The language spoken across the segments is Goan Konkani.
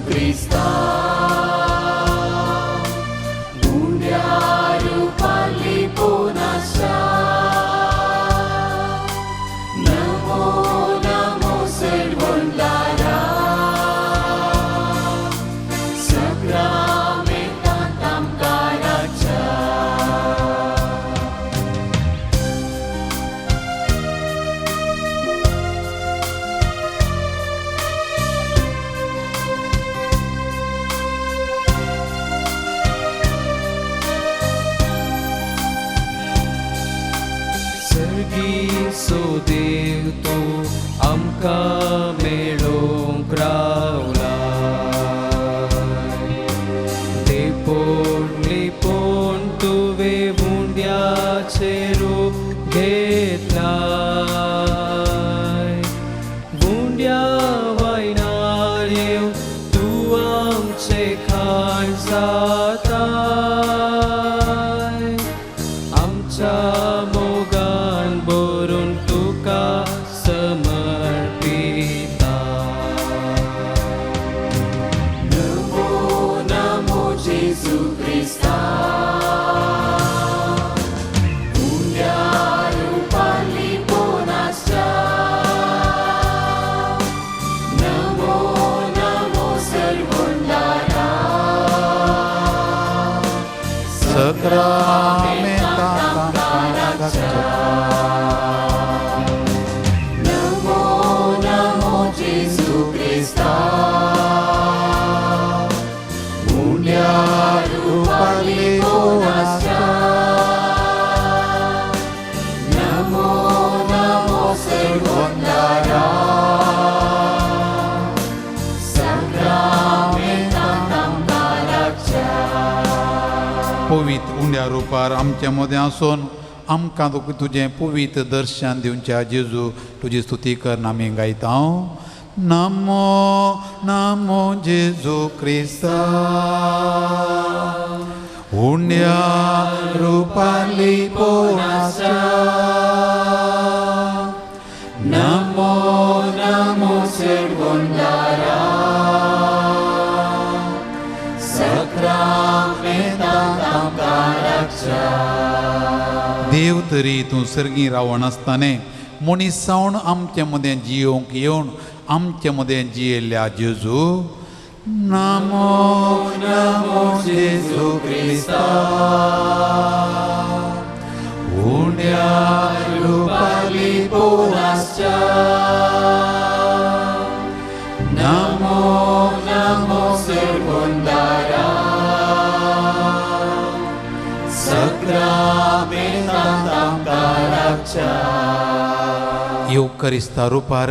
क्रिस्ता उंड्या रुपार लिपोवन आसच्या नमो नमो सरवंदारा सक्रामेंतांत आमकां राखच्या. सर्गी सो देव तूं आमकां मेळोवंक रावला देपोण लिपोण तुवें उंड्याचें रूप घेतलाय उंड्या वायनार येवन तूं आमचें खाण जाताय आमच्या मोगान भरून तुका समर्पिता. नमो नमो जेजू क्रिस्ता उंड्या रुपार लिपोवन आसच्या नमो नमो सरवंदारा सक्रामेंतांत आमकां राखच्या. नमो नमो जेजू क्रिस्ता उंड्या रुपार लिपोवन आसच्या नमो नमो सरवंदारा सक्रामेंतांत आमकां राखच्या. पवित्र उंड्या रुपार आमच्या मदें आसून आमकां तुका तुजें पवित्र दर्शन दिवच्या जेजू तुजी स्तुती कर आमी गायता. नमो नमो जेजू क्रिस्ता उंड्या रुपार लिपोवन आसच्या नमो नमो सरवंदारा सक्रामेंतांत आमकां राखच्या. देव तरी तूं सर्गी रावण आसताने मनीस जावन आमचे मदें जियोवंक येवन आमचे मदें जियेल्ल्या जेजू नमो नमो जेजू क्रिस्ता उंड्या रुपार लिपोवन आसच्या नमो नमो सरवंदारा सक्रामेंतांत आमकां राखच्या. येवकरिस्ता रुपार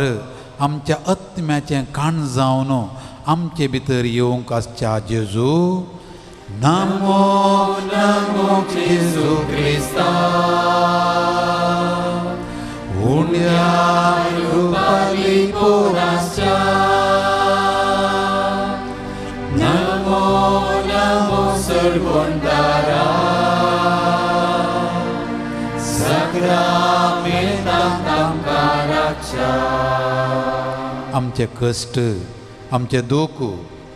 आमच्या आत्म्याचें काण जावन आमचे भितर येवंक आसच्या जेजू नमो नमो जेजू क्रिस्ता उंड्या रुपार लिपोवन आसच्या नमो नमो सरवंदारा सक्रामेंतांत आमकां राखच्या. आमचे कश्ट आमचे दूख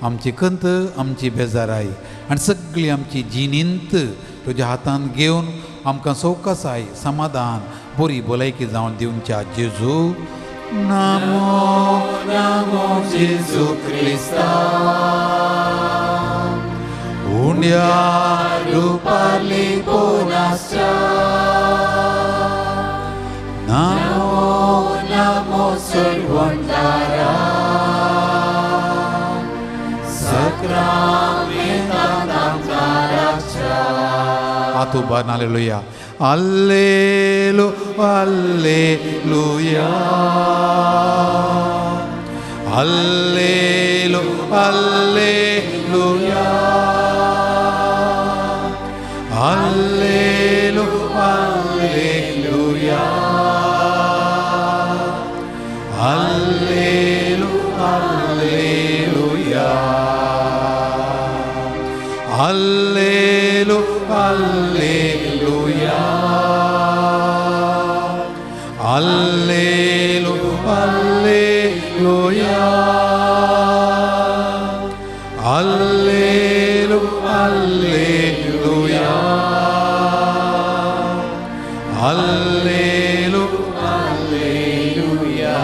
आमची कंत आमची बेजाराय आनी सगळी आमची जिणेंत तुज्या हातांत घेवन आमकां सवकासाय समाधान बरी भलायकी जावन दिवच्या जेजू नमो नमो जेजू क्रिस्ता उंड्या रुपार लिपोवन आसच्या नमो नमो सरवंदारा सक्रामेंतांत आमकां राखच्या. आतुबान hallelujah alleluia alleluia alleluia alleluia alleluia alleluia alleluia alleluia alleluia alleluia alleluia alleluia.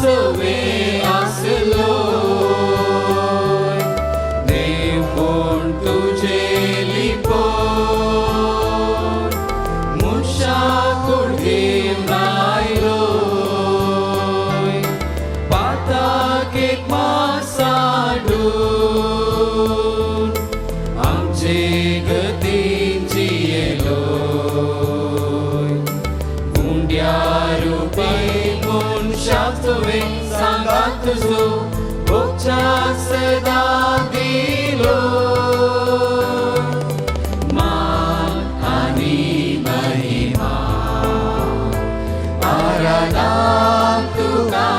सवे आसलो देवपण तुजे लिपो मनशा कूड घेवन आयलो पाताक एक मासाडून आमचे गतीन जियेलो गुंड्या रुपी मनशाक तुवें सांगात तुजो भोगच्या सदां दिलो मान आनी महिमा आराधना तुका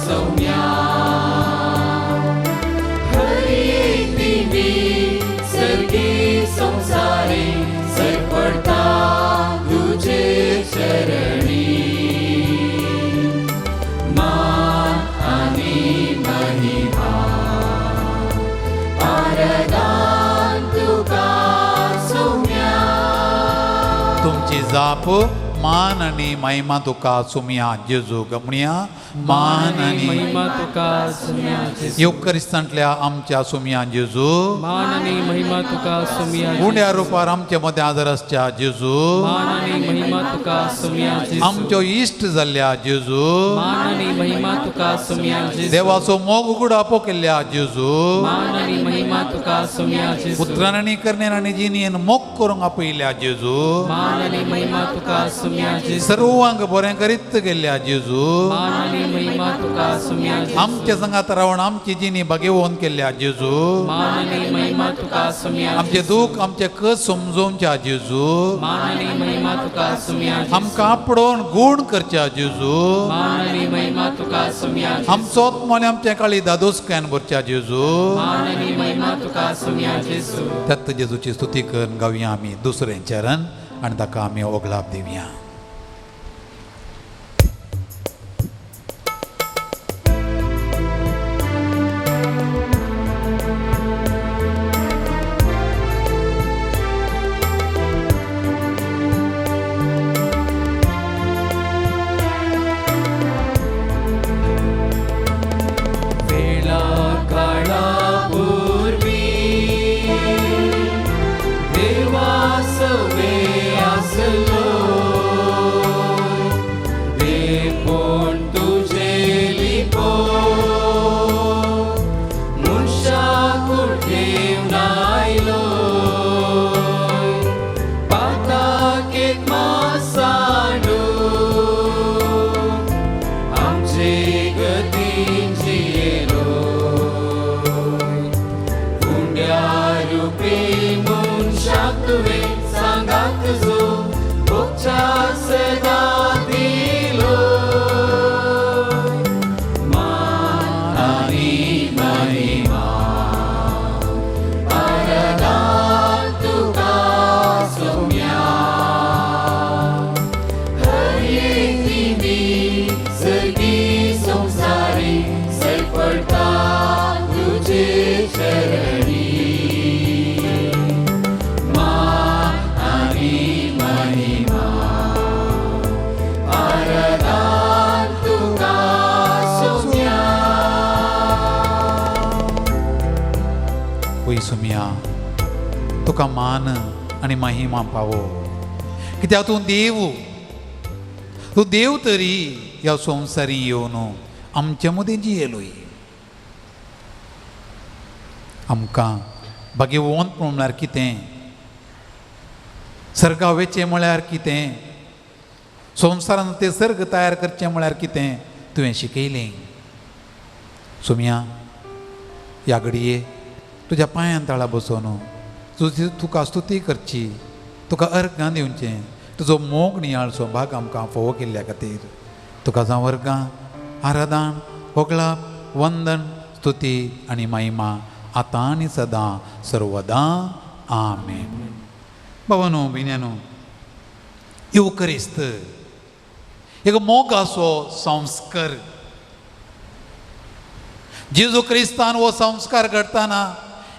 सौम्या हरी दिवी सर्गी संसारी सरपडता तुजे चरणी मान आनी महिमा आराधना तुका सौम्या. तुमची जाप मान आनी महिमा तुका सुमया जेजू गमणया मान आनी महिमा तुका सुम्या जेजू. येवकरिस्तांतल्या आमच्या सुमया जेजू मान आनी महिमा तुका सुम्या जेजू. उण्या रुपार आमच्या मदें आदर आसच्या जेजू मान आनी महिमा तुका सुम्या जेजू. आमच्यो इश्ट जाल्ल्या जेजू मान आनी महिमा तुका सुम्या जेजू. देवाचो मोग उगडापो केल्ल्या जेजू मान आनी महिमा तुका सुम्या जेजू. पुत्रान आनी करण्यान आनी जिणेन मोग करूंक आपयल्या जेजू मान आनी महिमा तुका सुम्या जेजू. सर्वांक बरें करीत गेल्ल्या जेजू मान आनी महिमा तुका सुम्या जेजू. आमच्या संगात रावन आमची जिणी बागेवोन केल्ल्या जेजू मान आनी महिमा तुका सुम्या आमचे जेजू. दूख आमचे कस समजोवच्या जेजू मान आनी महिमा तुका सुम्या जेजू. आमकां आपडोवन गूण करच्या जेजू मान आनी महिमा तुका सुम्या जेजू. आमचो आत्मो आमच्या काळी दादोसकायन भरच्या जेजू मान आनी महिमा तुका सुम्या जेजू. दत्त जेजूची स्तुती करून गावया आमी दुसरें चरण आनी ताका आमी ओगलाप दिवया. वेळा काळा पूर्वी देवा सवे आसलो देवपण तुजे लिपो मनशा कूड घेवन आयलो पाताक एक मासाडून आमचे गतीन जियेलो गुंड्या रुपी मनशाक तुवें सांगात तुजो भोगच्या सदां दिलो मान आनी महिमा आराधना तुका सौम्या हरी दिवी सर्गी संसारी सरपडता तुजे चरणी मान आनी महिमा आराधना तुका सौम्या. वय सुमया तुका मान आनी महिमा पावो कित्याक तूं देव तूं देव तरी ह्या संवसारी येवन आमचे मदें जियेलोय आमकां भाग्यवंत म्हळ्यार कितें सर्गा वेचें म्हळ्यार कितें संवसारान तें सर्ग तयार करचें म्हळ्यार कितें तुवें शिकयलें सुमया ह्या घडये तुज्या पांयान तळा बसोवन तुजी तुका स्तुती करची तुका अर्घां दिवचें तुजो मोग नियाळचो भाग आमकां फोवो केल्ल्या खातीर तुका जावं वर्गां आराधन होगळाप वंदन स्तुती आनी महिमा आतां आनी सदां सर्वदां आमेन. बाबानो भयण्यानो येवकरिस्त एक मोगाचो संस्कार जेजू क्रिस्तान हो संस्कार करतना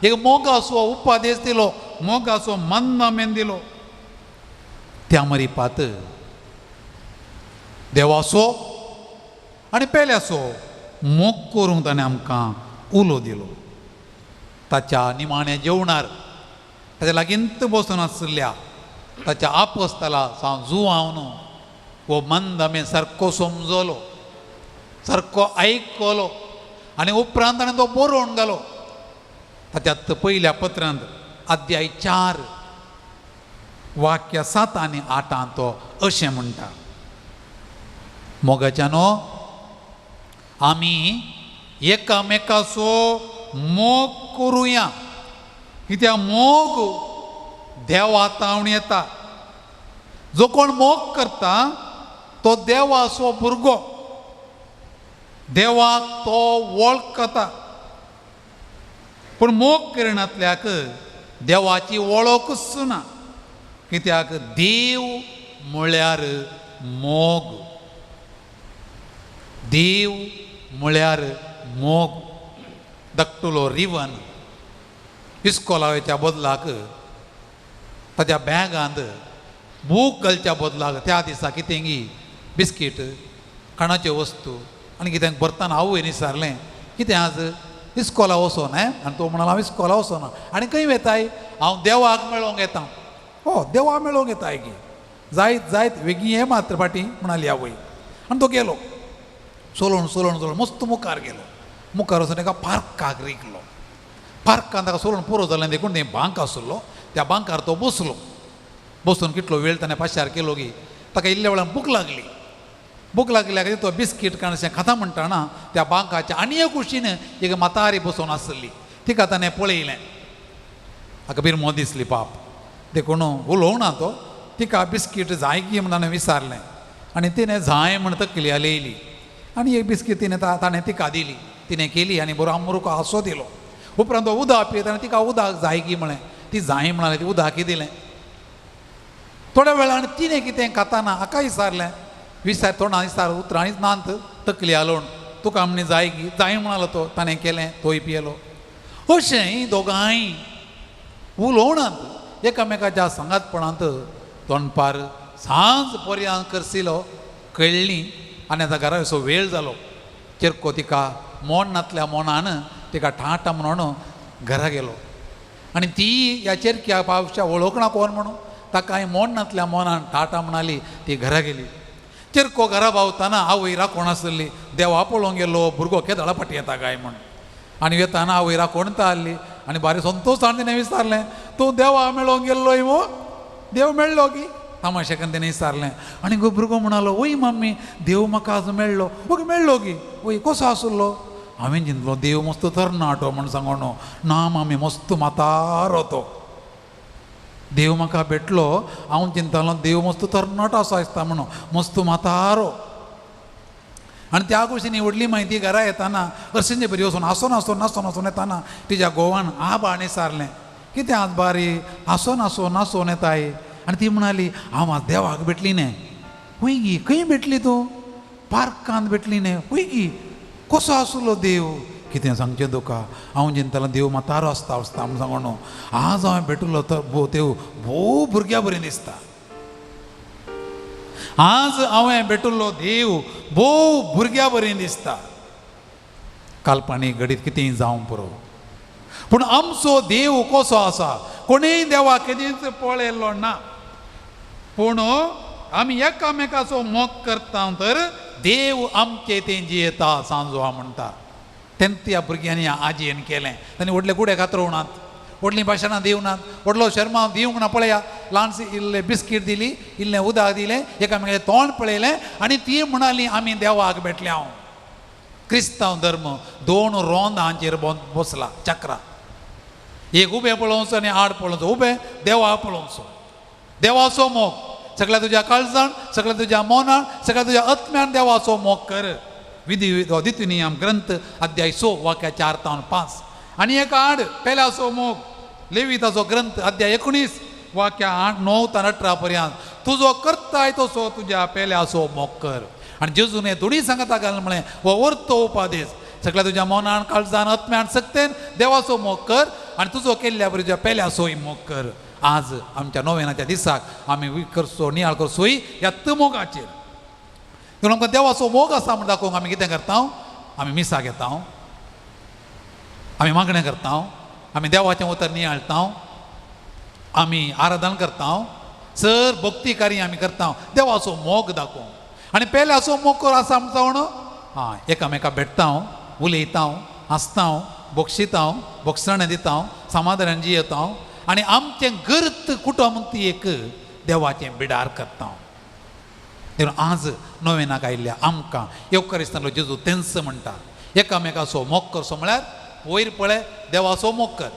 एक मोगाचो उपदेश दिलो मोगाचो मन्नामेन दिलो त्या मरिपात देवाचो आनी पेल्याचो मोग करूंक ताणें आमकां उलो दिलो. ताच्या निमाण्या जेवणार ताच्या लागींत बसून आशिल्ल्या ताच्या आपस्तला सावन जुवावन हो मंद आमी सारको समजलो, सारको आयकलो आनी उपरांत ताणें तो बरोवन घालो. ताच्या पयल्या पत्रांत अध्याय 4 वाक्य 7 आनी 8 तो अशें म्हणटा, मोगाच्यानो आमी एकामेकाचो मोग करुया, कित्याक मोग देवा तावन येता. जो कोण मोग करता तो देवाचो भुरगो, देवाक तो वळखता. पूण मोग करणांतल्याक देवाची वळखूच ना, कित्याक देव म्हळ्यार मोग, देव म्हळ्यार मोग. धाकटुलो रिवन इस्कोला वयच्या बदलाक ताच्या बॅगांत बूक घालच्या बदलाक त्या दिसा कितेंगी बिस्कीट खाणाच्यो वस्तू आनी कितें भरतना आवय विचारलें, कितें आज इस्कोला वचोन आनी तो म्हणलो हांव इस्कोला वचोना. आनी खंय वेताय? हांव देवाक मेळोंक येता. हो देवा मेळोंक येताय की जायत जायत वेगीं ये मात्र फाटीं म्हणाली आवय. आनी तो गेलो चलोवन चलोवन चलोवन मस्त मुखार गेलो. मुखार वचून एका पार्काक रिगलो. पार्कान ताका चलोवन पुरो जालें देखून तें बांक आसलो त्या बांकार तो बसलो. बसून कितलो वेळ ताणें पाशार केलो की ताका इल्ल्या वेळान भूक लागली. भूक लागल्या खातीर तो बिस्कीट काणशें खाता म्हणटाना त्या बांकाच्या आनी एक कुशीन एक म्हातारी बसून आसली. तिका ताणें पळयलें, हाका बिरमो दिसली पाप, देखून उलोवना ना तो. तिका बिस्कीट जाय की म्हण ताणें विचारलें आनी तिणें जाय म्हण तकली हालयली आनी एक बिस्कीट तिणें ताणें तिका दिली. तिणें केली आनी बरो आमरुको हांसो दिलो. उपरांत तो उदक पियेता आनी तिका उदक जाय की म्हळें, ती जाय म्हणाली, ती उदक दिलें. थोड्या वेळान तिणें कितें खाताना हाका विचारलें, विचार तोंडान विचार उतरांनीच नात तकली हालोवन तुका म्हणी जाय की जाय म्हणालो तो, ताणें केलें तोय पियेलो. अशें दोगांय उलोवणांत एकामेकाच्या सांगातपणांत तोंडपार सांज पर्यांत करसिलो कळ्ळी आनी आतां घरा असो वेळ जालो. चेरको तिका मोन नातल्या मोनान तिका ठाटा म्हणून घरा गेलो आनी ती ह्या चेरक्या पावशा वळखना कोण म्हणून ताका मोन नातल्या मोनान ठाटा म्हणाली, ती घरा गेली. चेरको घरा पावताना आवय राखोण आसली, देवा पळोवंक गेलो भुरगो केदळा फाटी येता काय म्हण. आनी येताना आवय राखोणता आहली आनी बारी संतोशान तिणें विचारलें, तूं देवा मेळोंक गेल्लोय मो, देव मेळ्ळो की? तामाशेकान तिणें विचारलें. आनी गो भुरगो म्हणालो, वय मम्मी देव म्हाका आज मेळ्ळो. ओके मेळ्ळो की? वय कसो आसलो? हांवें चिंतलो देव मस्त तरणाटो म्हण सांगोन, ना मामी मस्त म्हातारो तो देव म्हाका भेटलो. हांव चिंतालो देव मस्त तरणाटो आसा दिसता म्हणून, मस्त म्हातारो. आनी त्या कुशीन व्हडली म्हायती घरा येताना हरशींचे बरी वचून हांसोन हांसोन नाचोन हांसोन येताना तिच्या घोवान आबा आनी सारलें, कितें आज बारी हांसोन हांसोन नाचोन येताय? आनी ती म्हणाली, हांव आज देवाक भेटली न्ही. खंय गी? खंय भेटली तूं? पार्कांत भेटली न्ही. खंय गी? कसो आसलो देव? कितें सांगचें तुका, हांव चिंततालो देव म्हातारो आसता आसता म्हूण सांगून, आज हांवें भेटलो तर देव भोव भुरग्या बरें दिसता. आज हांवें भेटलो देव भोव भुरग्या बरें दिसता. काल्पनीक घडीत कितेंय जावं पुरो, पूण आमचो देव कसो आसा कोणीय देवाक केदींच पळयलो ना, पूण आमी एकामेकाचो मोग करता तर देव आमचे तें जियेता सांजवा म्हणटा. तेन्ना त्या भुरग्यांनी आजयेन केलें, तांणी व्हडले गुडे कातरोवनात, व्हडलीं भाशणां दिवनात, व्हडलो शर्मा दिवंक ना. पळया ल्हानशी इल्लें बिस्कीट दिली, इल्लें उदक दिलें, एकामेकाचें तोंड पळयलें आनी ती म्हणाली आमी देवाक भेटले. हांव क्रिस्तांव धर्म दोन रोंदांचेर बसला चक्रा, एक उबें पळोवचो आनी आड पळोवचो. उबें देवाक पळोवचो, देवाचो मोग सगळ्या तुज्या काळजान, सगळ्या तुज्या मनान, सगळ्या तुज्या आत्म्यान देवाचो मोग कर. विधी दितनियम ग्रंथ अध्याय 6 वाक्या 4 ते 5. आनी एक आड पेल्याचो मोग लेविताचो ग्रंथ अध्याय 19 वाक्या 8, 9 ते 18 पर्यंत, तुजो करताय तसो तुज्या पेल्याचो मोग कर. आनी जेजून दोनी सांगता घाल म्हळें हो वर्तो उपादेश, सगळ्या तुज्या मनान, काळजान, आत्म्यान, सक्तेन देवाचो मोग कर आनी तुजो केल्ल्या बरी तुज्या पेल्याचोय मोग कर. आज आमच्या नोवेनाच्या दिसाक आमी करचो नियाळ करचोय ह्या मोगाचेर. देखून आमकां देवाचो मोग आसा म्हण दाखोवंक आमी कितें करता? आमी मिसाक येता, आमी मागणें करता, आमी देवाचें उतर नियाळटा, आमी आराधन करता, सर भक्ती कार्य आमी करता देवाचो मोग दाखोवंक. आनी पेल्याचो मोग कर आसा आमचो म्हणून आं एकामेका भेटता, उलयता, हांसता, बक्षिता, बक्षाणें दिता, समाधानान जियेता आनी आमचें गर्त कुटुंब ती एक देवाचें बिडार करता. देखून आज नोवेनाक आयिल्ल्या आमकां येवकारिस्तांतलो जेजू तेंच म्हणटा, एकामेकाचो मोग करचो म्हळ्यार वयर पळय देवाचो मोग कर,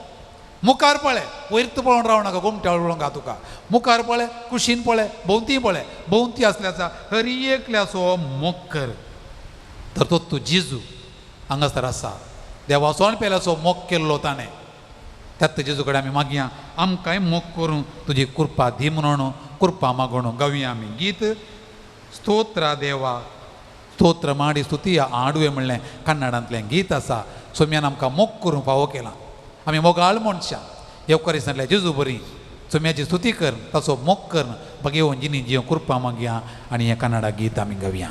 मुखार पळय वयर तूं पळोवन रावं नाका, गोमट्या पळोवंक तुका, मुखार पळय, कुशीन पळय, भोंवती पळय, भोंवती आसल्याचा हरी एकल्याचो मोग कर. तर तो तूं जेजू हांगासर आसा, देवाचो आनी पेल्याचो मोग केल्लो ताणें. त्यात जेजू कडेन आमी मागया आमकांय मोग करूं तुजी कृपा दी म्हणून कृपा मागून गावया आमी गीत स्तोत्र देवा. स्तोत्र माडी स्तुती आडवे म्हणलें कन्नडांतलें गीत आसा. सोम्यान आमकां मोग करूंक फावो केला, आमी मोगाळ मनशां. येवकारिस्तांतल्या जेजू बरी सोम्याची स्तुती कर, ताचो मोग कर, बगेवन जिनी जियो कृपा मागया आनी हें कन्नडा गीत आमी गावया.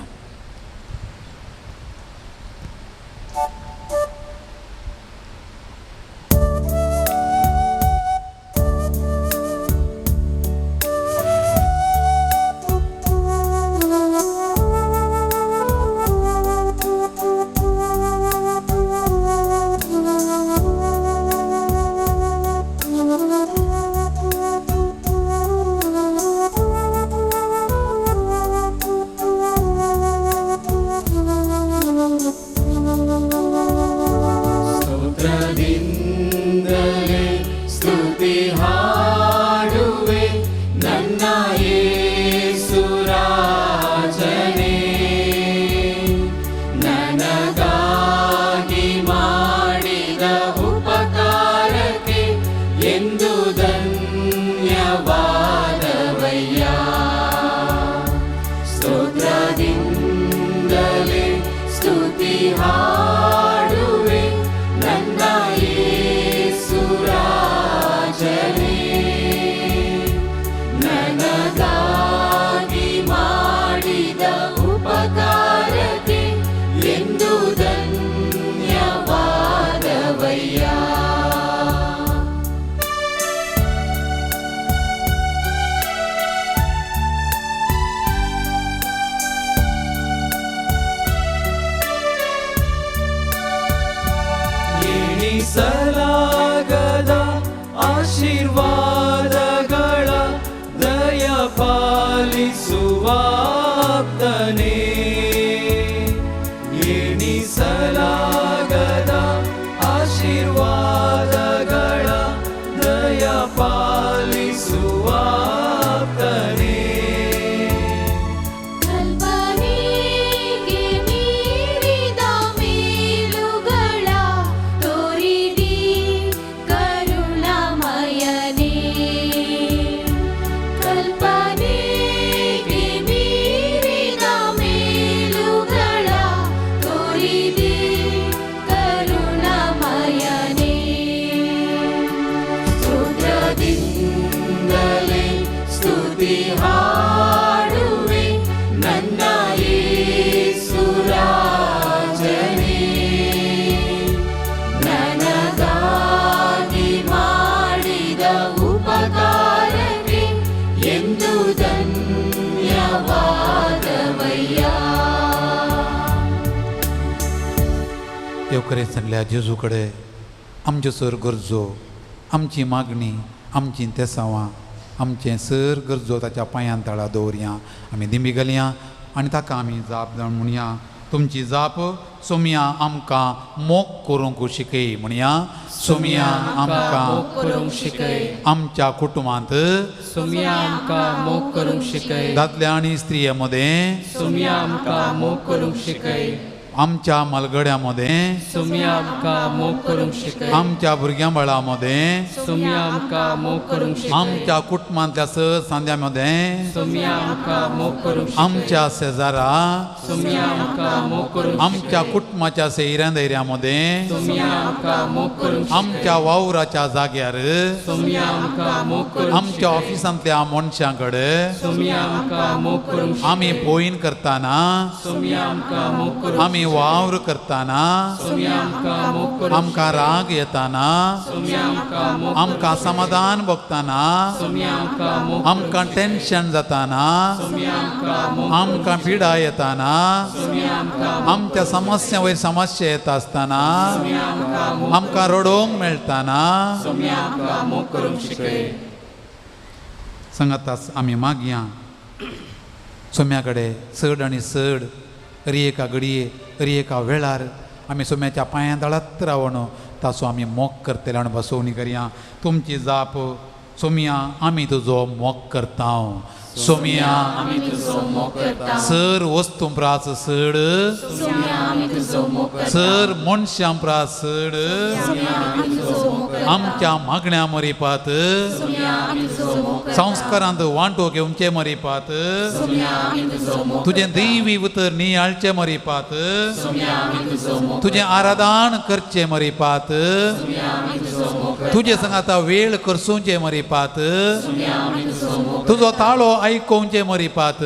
ಎಣಿಸಲಾಗದ ಆಶೀರ್ವಾದಗಳ ದಯ ಪಾಲಿಸುವಾತನೇ. ಎಣಿಸಲಾಗದ ಆಶೀರ್ವಾದಗಳ ದಯ ಪಾಲಿಸುವಾತನೇ. ಕಲ್ಪನೆಗೆ ಮೀರಿದ ಮೇಲುಗಳ ತೋರಿದಿ ಕರುಣಾಮಯನೇ. ಕಲ್ಪನೆಗೆ ಮೀರಿದ ಮೇಲುಗಳ ತೋರಿದಿ ಕರುಣಾಮಯನೇ. ಸ್ತೋತ್ರದಿಂದಲೇ ಸ್ತುತಿ ಹಾಡುವೆ ನನ್ನ ಯೇಸುರಾಜನೇ. ನನಗಾಗಿ ಮಾಡಿದ ಉಪಕಾರಕ್ಕೆ ಎಂದು ಧನ್ಯವಾದವಯ್ಯ. येवकारिस्तांतल्या जेजू कडेन आमच्यो सर गरजो, आमची मागणी, आमची तेसांवां, आमचें सर गरजो ताच्या पांयान तळा दवरया. आमी दिंबी घालया आनी ताका आमी जाप म्हणया, तुमची जाप सोमया आमकां मोग करूंक शिकय म्हणया. सोमया आमकां मोग करूंक शिकय. आमच्या कुटुंबांत सोमया आमकां मोग करूंक शिकय. दादल्या आनी स्त्रिये मदें सोमया आमकां मोग करूंक शिकय. आमच्या मालगड्यां मदें, सोम्या आमकां मोग करूंक शिकय, आमच्या भुरग्यां बाळां मदें, सोम्या आमकां मोग करूंक शिकय, आमच्या कुटुंबांतल्या सांद्या मदें, सोम्या आमकां मोग करूंक शिकय, आमच्या शेजारा, सोम्या आमकां मोग करूंक आमच्या कुटुंबाच्या सैऱ्यां धैर्या मदें, सोम्या आमकां मोग करूंक शिकय, आमच्या वावराच्या जाग्यार, सोम्या आमकां मोग करूंक आमच्या ऑफिसांतल्या मनशां कडेन, सोम्या आमकां मोग करूंक शिकय, आमी पोयन करतना, सोम्या आमकां मोग करूंक आमी वावर करतना, सोम्या आमकां मोग करूंक आमकां राग येताना, सोम्या आमकां मोग आमकां समाधान भोगतना, सोम्या आमकां मोग आमकां टेन्शन जाताना, सोम्या आमकां मोग आमकां पिडा येताना, सोम्या आमकां आमच्या समस्या वयर समस्या येता आसतना, आमकां रडोवंक मेळटाना, सोम्या आमकां मोग करूंक शिकय। सांगाताच आमी मागया सोम्या कडेन चड आनी चड अरी एका घडये अरी एका वेळार आमी सोम्याच्या पांयां तळात रावन ताचो आमी मोग करतले आनी बसोवणी करया। तुमची जाप सोम्या आमी तुजो मोग करता, सोम्या आमी तुजो मोग करता, सर वस्तूं प्रास चड, सोम्या आमी तुजो मोग करता, सर मनशां प्रास चड, सोम्या आमी तुजो मोग करता, आमच्या मागण्या मरिपात, सोम्या आमी तुजो मोग करता, संस्कारांत वांटो घेवचे मरिपात, सोम्या आमी तुजो मोग तुजें दैवी उतर नियाळचें मरिपात, सोम्या आमी तुजो मोग तुजें आराधन करचें मरिपात, सोम्या आमी तुजो मोग तुजे संगाता वेळ करसुचें मरिपात, सोम्या आमी तुजो मोग तुजो ताळो आयकोवचें मरिपात,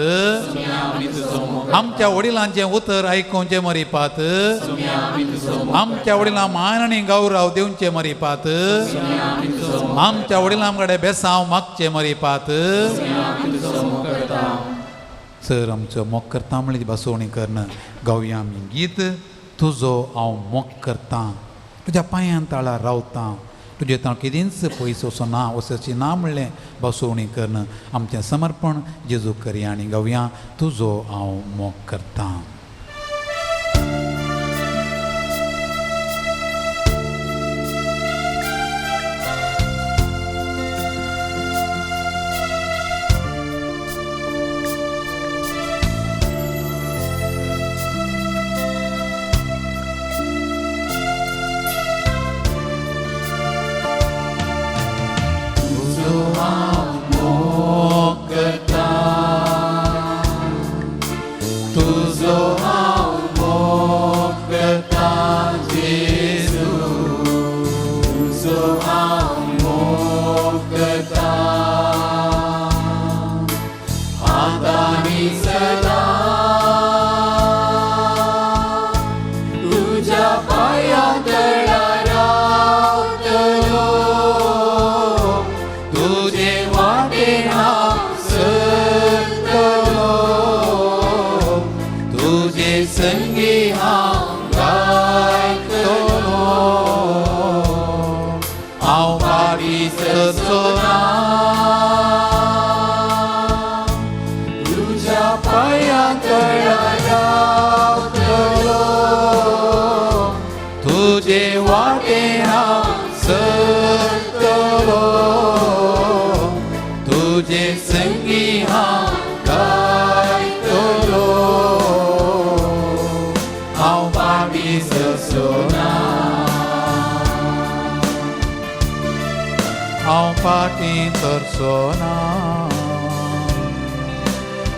सोम्या आमी तुजो मोग आमच्या वडिलांचें उतर आयकोवचें मरिपात, सोम्या आमी तुजो मोग आमच्या वडिलां मान आनी गौरव दिवचें मरिपात, सोम्या आमी तुजो मोग आमच्या वडिलां कडेन बेसांव मागचें मरिपात। सोम्या आमी तुजो मोग करता। सर आमचो मोग करता म्हणली बसोवणी करून गावया आमी गीत तुजो हांव मोग करता, तुज्या पांयान ताळार रावता, तुजे तांव केदींच पयस वचो ना वचची ना म्हणलें बसोवणी करून आमचें समर्पण जेजू करया आनी गावया तुजो हांव मोग करता।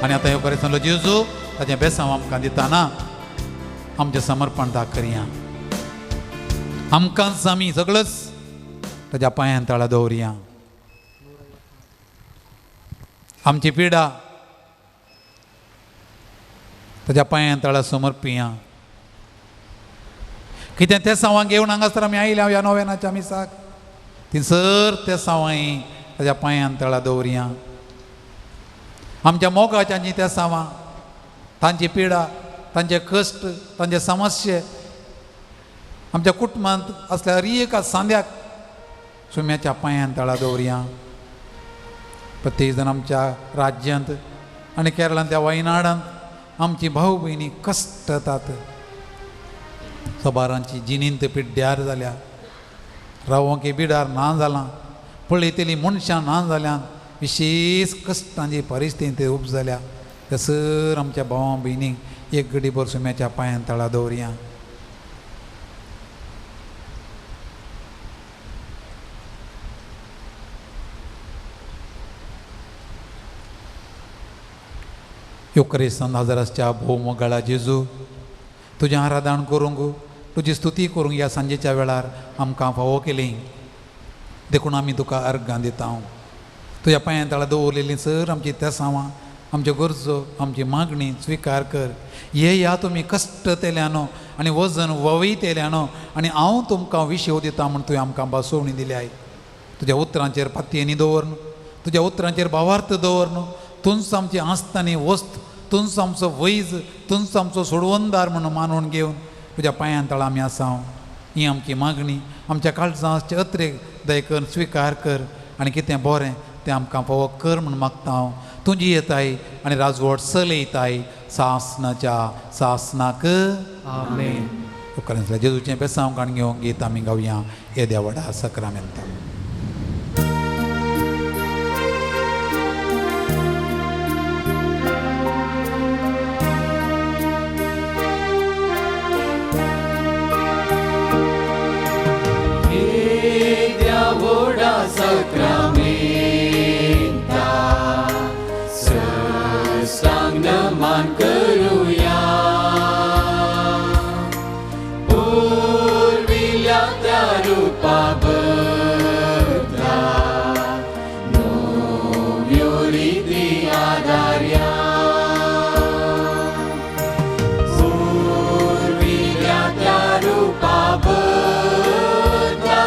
आनी आतां ह्यो करेसनलो जेजू ताचें बेसांव आमकां दिताना आमचें समर्पण दा करया, आमकांच आमी सगळंच ताच्या पांयान तळा दवरया, आमची पिडा ताच्या पांयान तळा समर्पिया। कितें ते सावांक घेवन हांगासर आमी आयल्या ह्या नोवेनाच्या मिसाक ती सर ते सावांय ताच्या पांयान तळा दवरया, आमच्या मोगाच्यांची त्या सावां तांची पिडा तांचे कश्ट तांचे समस्ये आमच्या कुटुंबांत असल्या हर एका सांद्याक सुम्याच्या पांयान तळा दवरया। प्रत्येक जाण आमच्या राज्यांत आनी केरळांतल्या वायनाडांत आमची भाव भयणी कश्टतात, सबारांची जिणेंत पिड्ड्यार जाल्या, रावोंक बिडार ना जालां, पळयतलीं मनशां ना जाल्यान, विशेश कश्टांची परिस्थिती उब जाल्या। त्या सर आमच्या भावां भयणींक एक घडीभर सुम्याच्या पांयान तळा दवरया. युक्रेसान हजाराच्या भोवमोगाळा जेजू, तुजें आराधन करूंक, तुजी स्तुती करूंक ह्या सांजेच्या वेळार आमकां फावो केली, देखून आमी तुका अर्गां दिता. तुज्या पांयां तळा दवरलेलीं सर आमची तेसांवां, आमच्यो गरजो, आमची मागणी स्विकार कर. येया तुमी कश्ट तेल्यानो आनी वजन ववयतेल्यानो आनी हांव तुमकां विशेव दिता म्हूण तुवें आमकां भासोवणी दिल्याय. तुज्या उतरांचेर पातयेनी दवर, तुज्या उतरांचेर भावार्थ दवर, तुंच आमची आस्था आनी वस्त, तुंच आमचो वैज, तुंच आमचो सोडवणदार म्हणून मानून घेवन तुज्या पांयां तळा आमी आसा. ही आमची मागणी आमच्या काळजाचे अत्रेक दयकर स्विकार कर आनी कितें बरें तें आमकां फावो कर म्हूण मागता हांव. तुजी येताय आनी राजवट चलयताय सासनाच्या सासनाक. आमेन. उपकारांतल्या जेजूचें बेसांव काण घेवन गीत आमी गावया येद्या व्हडा सक्रामेंताक. सक्रामेंता सस्तांग नमन करूया, पुर्विल्या त्या रूपा बदला नव्यो रिती आदार्या, पुर्विल्या त्या रूपा बदला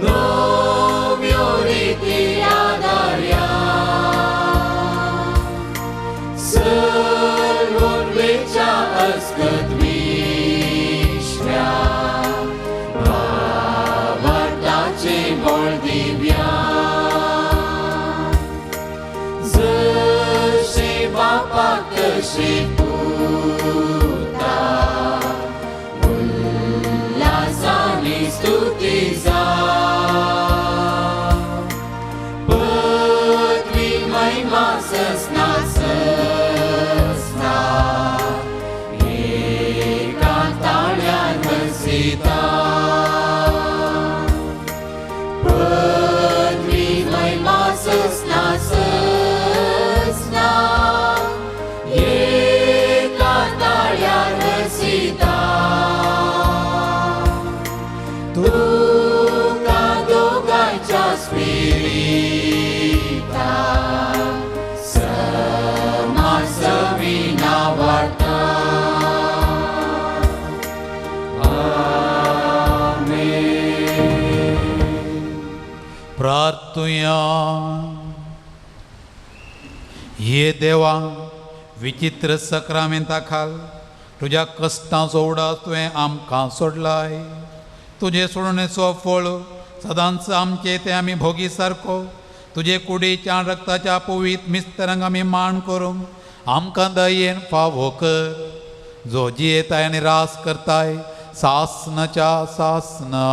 नव्यो रिती आदार्या, सर्वोन्वेच्या अस्कत विश्व्या भावार्थाचे बळ दिव्या, जशे बापाक तशे पुता उल्हासानी स्तुती जा, पदवी महिमा ससना ससना एका ताळ्यान हसिता, पदवी महिमा ससना ससना एका ताळ्यान हसिता, तुका दोगांयच्या स्पिरिता समासविना वार्ता. आमेन. प्रार्थुया. हे देवा, विचित्र सक्रामेंता खाल तुज्या कश्टांचो उडास तुवें आमकां सोडलाय. तुजे सोडणेचो फळ सदांच आमचे ते आमी भोगी सारको तुजे कुडीच्या रक्ताच्या पवीत मिस्तरांक आमी मान करूंक आमकां दयेन फावो कर, जो जियेताय आनी रास करताय सासनाच्या सासना.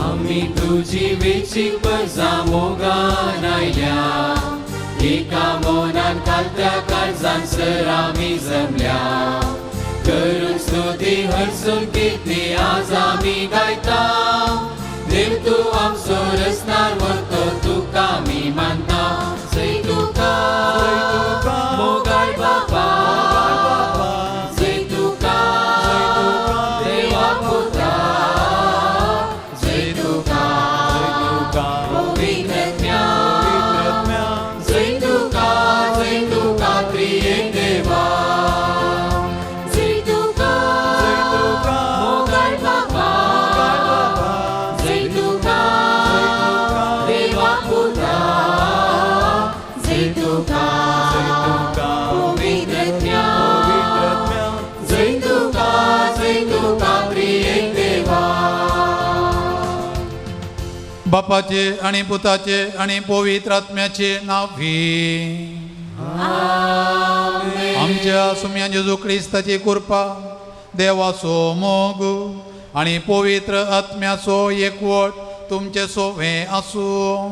आमी तुजी वेचीक परजा मोगान आयल्या, एका मनान कालत्या काळजान सर आमी जमल्या, करून स्तुती हरसून किती आज आमी गायता, देव तूं आमचो रसनार व्हरतो तुका बापाचे आनी पुताचे आनी पवित्र आत्म्याचे नांवी. आमच्या सुम्या जेजू क्रिस्ताची कृपा, देवाचो मोग आनी पवित्र आत्म्याचो एकवट तुमचे सोवे आसूं.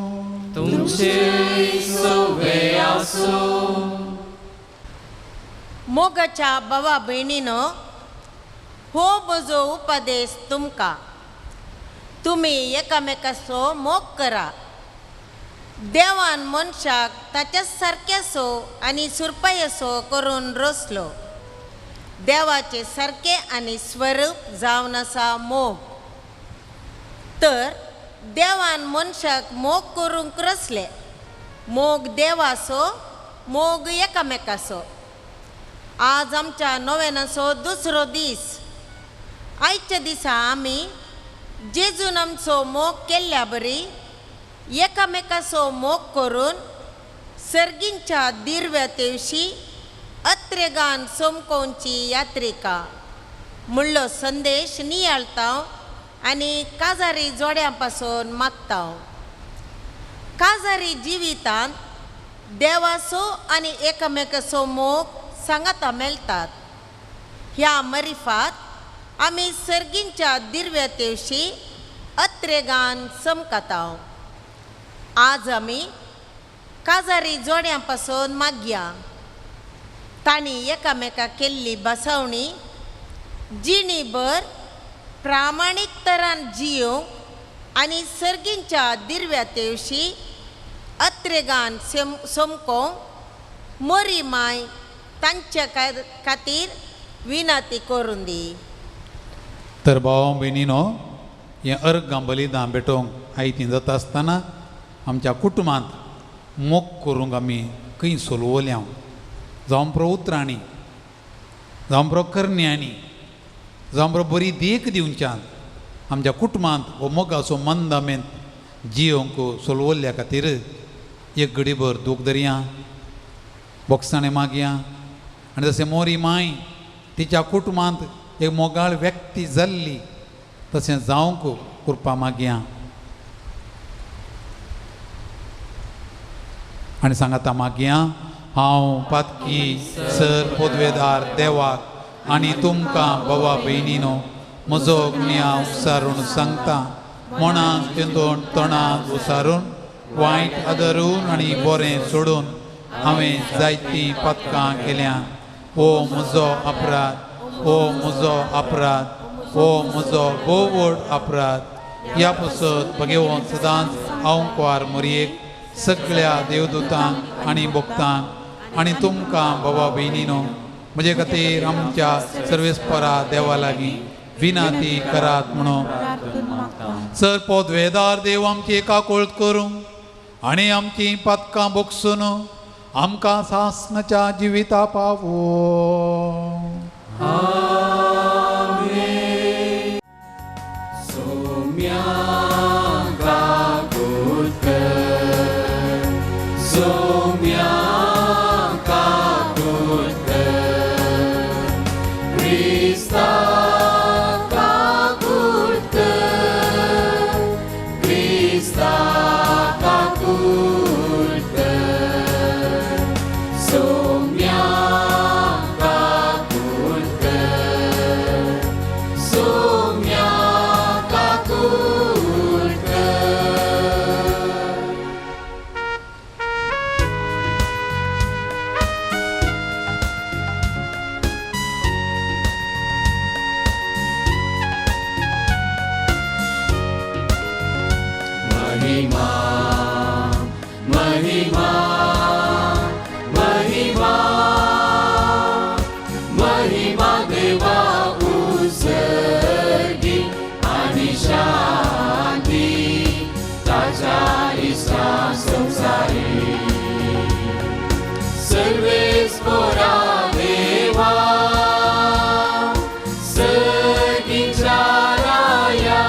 तुमचे सोवे आसूं. मोगाच्या भावा भयणीनो, हो म्हजो उपदेश तुमकां, तुमी एकामेकाचो मोग करा. देवान मनशाक ताच्या सारकेसो आनी सुरपायसो करून रचलो. देवाचे सारके आनी स्वरूप जावन आसा मोग. तर देवान मनशाक मोग करूंक रचले. मोग देवाचो, मोग एकामेकाचो. आज आमच्या नोवेनाचो दुसरो दीस. आयच्या दिसा आमी जेजून आमचो मोग केल्ल्या बरी एकामेकाचो मोग करून सर्गींच्या दिर्व्या तेवशी अत्रेगान सोमकोवची यात्रिका म्हणलो संदेश नियाळता आनी काजारी जोड्यां पासून मागता. काजारी जिवितांत देवाचो आनी एकामेकाचो मोग सांगाता मेळटात. ह्या मरिफात आमी सर्गींच्या दिर्व्या तेवशी अत्रेगान चमकता. आज आमी काजारी जोड्यां पासून मागया. तांणी एकामेका केल्ली बसवणी जिणीभर प्रामाणीक तरान जियोंक आनी सर्गींच्या दिर्व्या तेवशी अत्रेगान सोमकोंक मोरी माय तांच्या खातीर विनंती करून दी. तर भाव भयणीनो, हें अर्गां बलिदान भेटोवंक आयतीं जाता आसतना आमच्या कुटुंबांत मोग करूंक आमी खंय सोलवल्या, जावं प्रो उतरांनी, जावं प्रो करण्यांनी, जावं प्रो बरी देख दिवच्यान आमच्या कुटुंबांत हो मोगाचो मंद आमेंत जियोंक सोलवल्ल्या खातीर एक घडीभर दूख धरया, बोगसाणें मागया. आनी जशें मोरी माय तिच्या कुटुंबांत एक मोगाळ व्यक्ती जाल्ली तशें जावंक कृपा मागया. आनी सांगाता मागया, हांव पातकी सर पोदवेदार देवाक आनी तुमकां भावा भयणीनो म्हजो गुन्यांव उसारून सांगता. मनाक चिंतून तोंडाक उसारून वायट आदरून आनी बरें सोडून हांवें जायतीं पातकां केल्या. ओ म्हजो अपराध, ओ म्हजो अपराध, ओ म्हजो भोव व्हड अपराध. ह्या पसत भगेवन सदांच हांव कुवार मोरयेक सगळ्या देवदूतांक आनी भक्तांक आनी तुमकां भावा भयणीनो म्हजे खातीर आमच्या सर्वेस्परा देवा लागीं विनंती करात म्हणून. सर पोदवेदार देव आमची काकोळत करूं आनी आमची पातकां बोगसून आमकां सासनाच्या जिविता पावो. आमेन. सोम्या काकूत कर, सोम्या काकूत कर, क्रिस्ता काकूत कर, क्रिस्ता काकूत कर, सोम्या काकूत कर, सोम्या काकूत कर. महिमा महिमा महिमा महिमा देवा उसर्गी आनी शांती ताच्या इश्टा संसारी. सर्वेस पोरा देवा सर्गीच्या राया,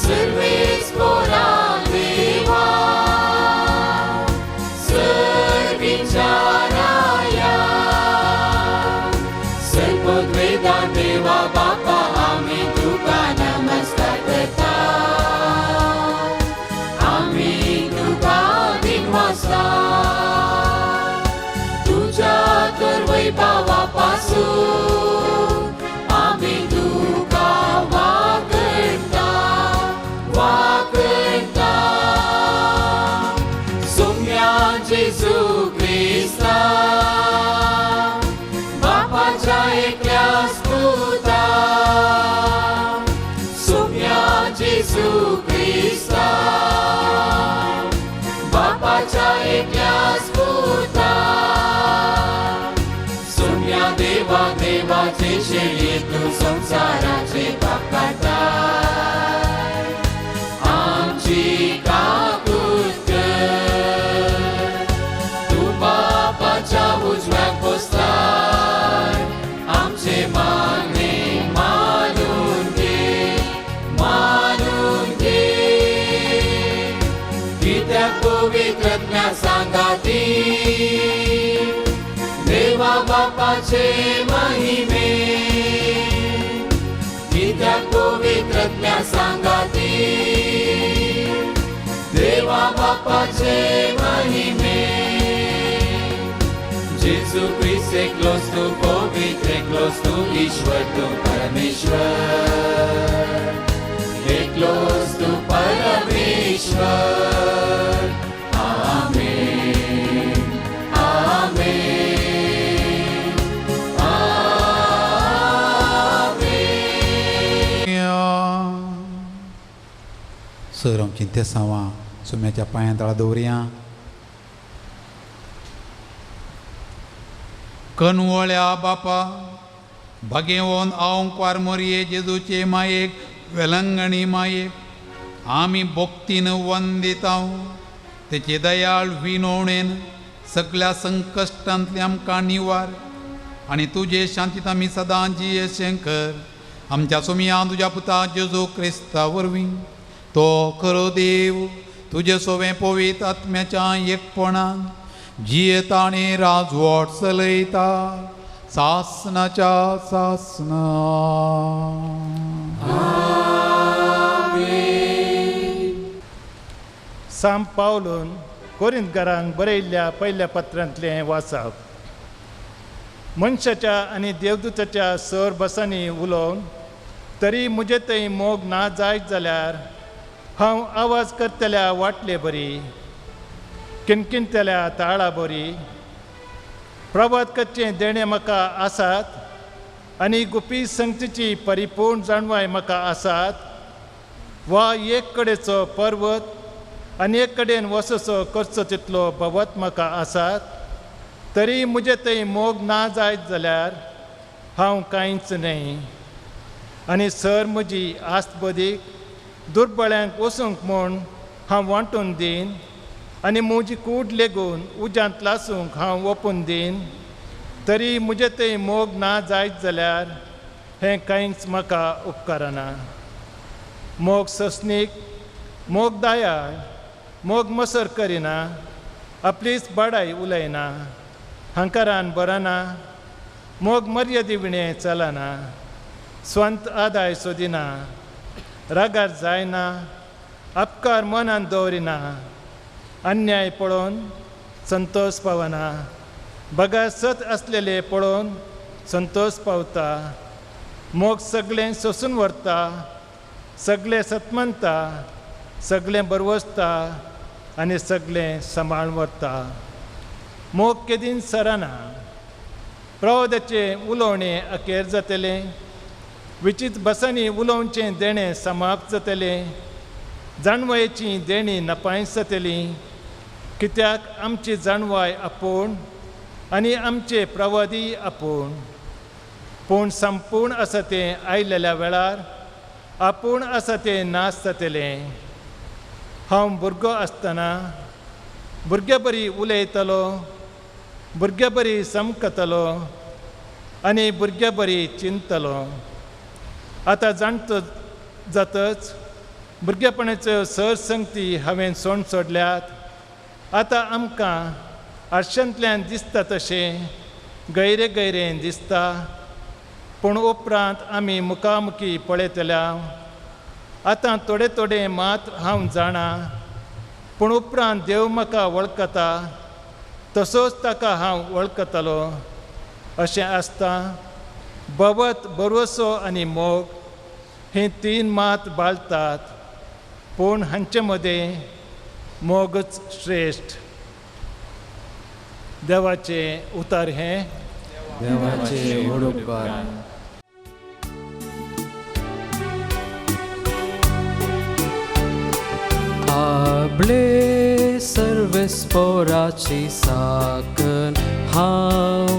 सर्वेस पोरा देवा सर्गीच्या राया. सर्वद्वेदा देवा बापा आमी तुका नमस्कार करता. जेजू क्रिस्ता बापाच्या एकल्याच पुता सोम्या देवा देवाचे शेळये तूं संवसाराचे पाप काडटाय आमची काकूत कर तूं बापाच्या उजव्याक बसलाय आमचे मागणे मानून घे मानून घे कित्याक पवित्रज्ञा सांगाती देवा बापाचे महिमे कित्याक पवित्रज्ञा सांगाती देवा बापाचे महिमे जेजू क्रिस्त एकलोच तूं पवित्र एकलोच तूं ईश्वर तूं परमेश्वर एकलोच तूं परमेश्वर आमेन आमेन आमेन. सर आमची तेसांवां सुम्याच्या पांयां तळा दवरया. कनवळ्या बापा भगेवन हांव क्वारमोरये जेजूचे मायेक वेलंगणी मायेक आमी भक्तीन वंदितांव. तेचे दयाळ विनोणेन सगळ्या संकश्टांतले आमकां निवार आनी तुजे शांतीत आमी सदां जियेशें कर. आमच्या सोमया तुज्या पुता जेजू क्रिस्ता वरवीं तो खरो देव तुजे सोवें पवित्र आत्म्याच्या एकपणान जियेता आनी राजवट चलयता सासनाच्या सासना. साम पावलून कोरिंतकारांक बरयल्ल्या पयल्या पत्रांतलें वाचप. मनशाच्या आनी देवदूताच्या सर बसांनी उलोवन तरी म्हजे थंय मोग ना जायत जाल्यार हांव आवाज करतल्या वाटले बरी किणकिणतल्या ताळा बरी. प्रभात करचें देणें म्हाका आसात आनी गुपी संगतीची परिपूर्ण जाणवाय म्हाका आसात वा एक कडेचो पर्वत आनी एक कडेन वससो करचो तितलो भगवत म्हाका आसात तरी म्हजे थंय मोग ना जायत जाल्यार हांव कांयच न्हय. आनी सर म्हजी आस्त बदीक दुर्बळ्यांक वचूंक म्हूण हांव वांटून दीन आनी म्हजी कूड लेगून उज्यांत लासूंक हांव ओपून दीन तरी म्हजे थंय मोग ना जायत जाल्यार हें कांयच म्हाका उपकारना. मोग ससनीक मोग दयाळ मोग मसर करिना आपलीच बाडाय उलयना हंकारान बरना मोग मर्यादी विणें चलना स्वंत आदाय सोदिना रागार जायना अपकार मनान दवरिना अन्याय पळोवन संतोष पावना बगर सत आसलेले पळोवन संतोष पावता. मोग सगळें सोसून व्हरता सगळें सतमनता सगळें बरवसता आनी सगळें सांबाळून व्हरता. मोग केदीन सरना. प्रवादाचें उलोवणें अखेर जातलें विचीत बसांनी उलोवचें देणें समाप्त जातलें जाणवायेची देणी नपायस जातली कित्याक आमची जाणवाय आपूण आनी आमचे प्रवादी आपूण पूण संपूर्ण आसा तें आयलेल्या वेळार आपूण आसा तें नाश जातलें. हांव भुरगो आसतना भुरग्या बरी उलयतलो भुरग्या बरी समकतलो आनी भुरग्या बरी चिंतलो. आतां जाणतो जातच भुरगेपणाच्यो सर संगती हांवें सोंड सोडल्यात. आतां आमकां आरशांतल्यान दिसता तशें गैरे गैरें दिसता पूण उपरांत आमी मुखामुखी पळयतल्या. आतां थोडे थोडे मात हांव जाणा पूण उपरांत देव म्हाका वळखता तसोच ताका हांव वळखतलो. अशें आसता भगवत भरवसो आनी मोग हे तीन मात बाळतात पूण हांचे मदें मोगच श्रेश्ठ. देवाचें उतर हें. देवाचे व्हड उपकार. आपले सर्वेस्पोराची साकन हांव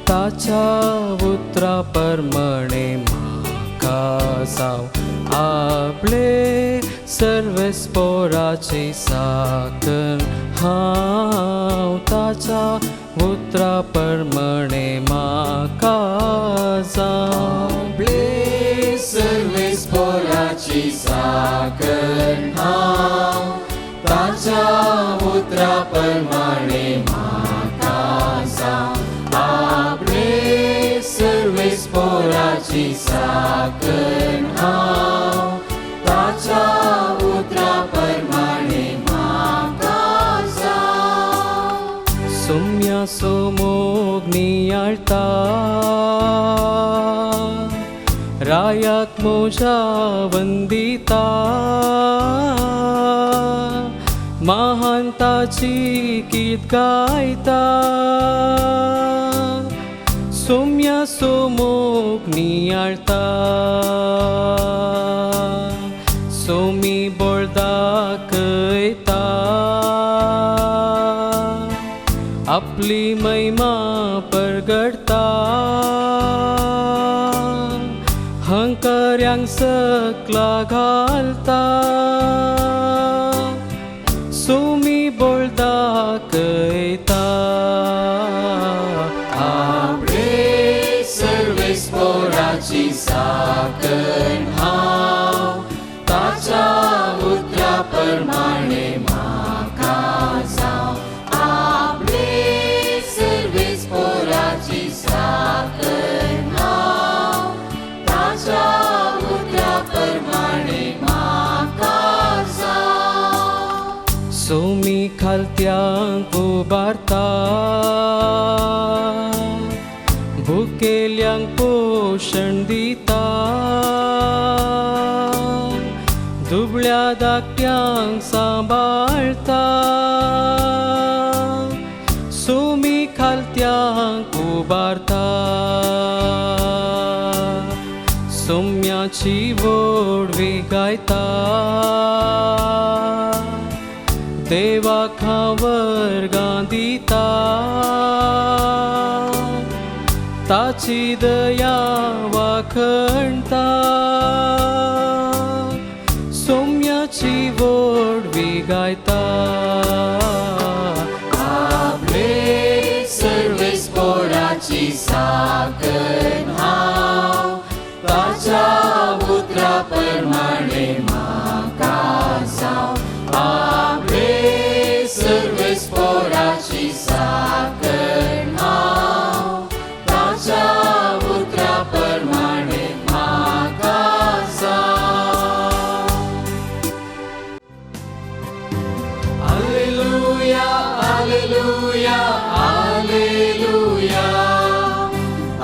ताच्या उतरा परमणे म्हाका जावं आपले सर्वेस्पोराची साकन हांव ताच्या उतरा परमणे म्हाका जावं आपले सर्वेस्पोराची साकन हांव ताच्या उतरा परमाणे म्हाका जावं आपले सर्वेस्पोराची साकन हांव ताच्या उतरा परमाणे म्हाका जावं सुम्या सोमोग नियाळता रायाक मोजा वंदिता महानताची गीत गायता सुम्या सोमोग नियाळता सोमी बोळ दाखयता आपली महिमा परगडता हंकऱ्यांक सकला घालता सुमी बोळ दाखयता आपले सर्वेस्पोराची साकन हांव ताच्या उतरा परमाणे म्हाका जावं आपले सर्वेस्पोराची साकन हांव ताच्या उतरा परमाणे म्हाका जावं सोमी खालत्यांक उबारता भुकेल्यांक पोशण दिता दुबळ्या धाकट्यांक सांबाळता सोमी खालत्यांक उबारता सोम्याची वोडवी गायता देवा खावर्गां दिता ताची दया वाखणता सोम्याची वोडवी गायता आपले सर्वेस्पोराची साकन हांव ताच्या उतरा परमाणे म्हाका जावं आपले सर्वेस्पोराची साकन हांव ताच्या उतरा परमाणे म्हाका जावं Alleluia, Alleluia, Alleluia,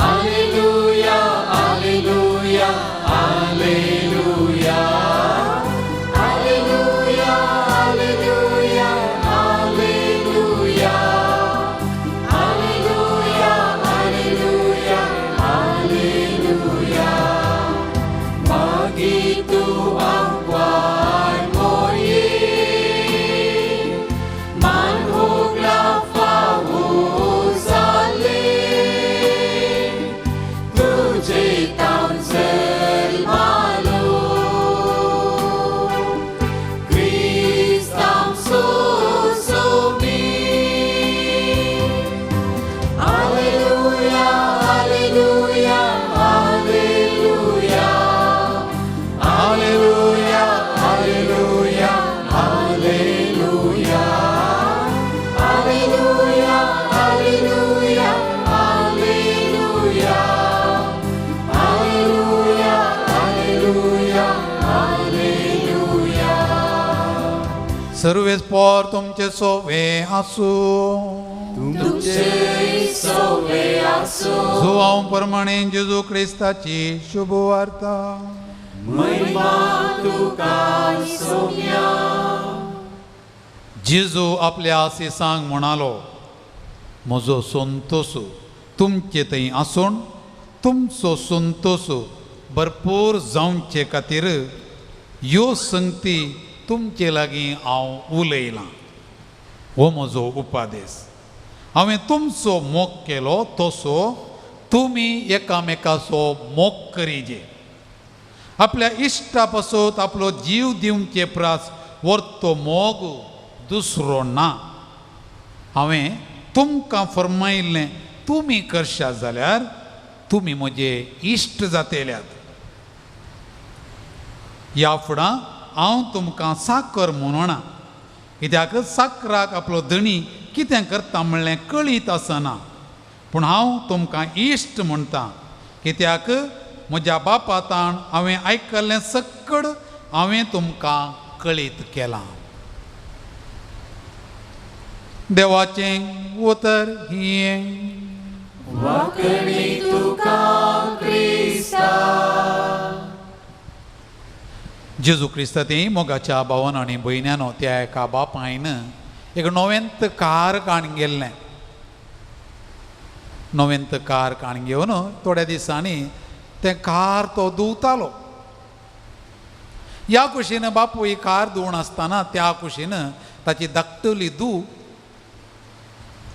Alleluia, Alleluia, Alleluia, Alleluia, Alleluia, Alleluia, Alleluia, Alleluia, Alleluia. Magitu ang kwan moye, manhog la fauzale, tuje taon zelmalo, Kristam susubi. Alleluia, Alleluia, Alleluia, Alleluia, Alleluia, Alleluia, Alleluia, Alleluia, Alleluia, Alleluia, Alleluia, Alleluia. Sarves पोर तुमचे सोवे आसूं तुमचे सोवे आसूं जुवांव प्रमाणे जेजू क्रिस्ताची शुभ वार्ता. महिमा तुका सोम्या. जेजू आपल्या आसिसांक म्हणालो, म्हजो संतोस तुमचे थंय आसून तुमचो संतोस भरपूर जावचे खातीर ह्यो संगती तुमचे लागीं हांव उलयलां. हो म्हजो उपादेश. हांवें तुमचो मोग केलो तसो तुमी एकामेकाचो मोग करीजे. आपल्या इश्टा पासत आपलो जीव दिवचे प्रास वर्तो मोग दुसरो ना. हांवें तुमकां फर्मायिल्लें तुमी करशात जाल्यार तुमी म्हजे इश्ट जातेल्यात. ह्या फुडां हांव तुमकां साकर म्हणना, कित्याक साकराक आपलो धणी कितें करता म्हणलें कळीत आसना. पूण हांव तुमकां इश्ट म्हणटा, कित्याक म्हज्या बापातान हांवें आयकल्लें सक्कड हांवें तुमकां कळीत केलां. देवाचें उतर हें. वाकणी तुका क्रिस्ता. जेजू क्रिस्ता ती मोगाच्या भावान आनी भयण्यानो त्या एका बापायन एक नवेंत कार काण गेल्लें. नवेंत कार काण घेवन थोड्या दिसांनी तें कार तो धुवतालो. ह्या कुशीन बापूय कार धुवन आसतना त्या कुशीन ताची धाकटली धूव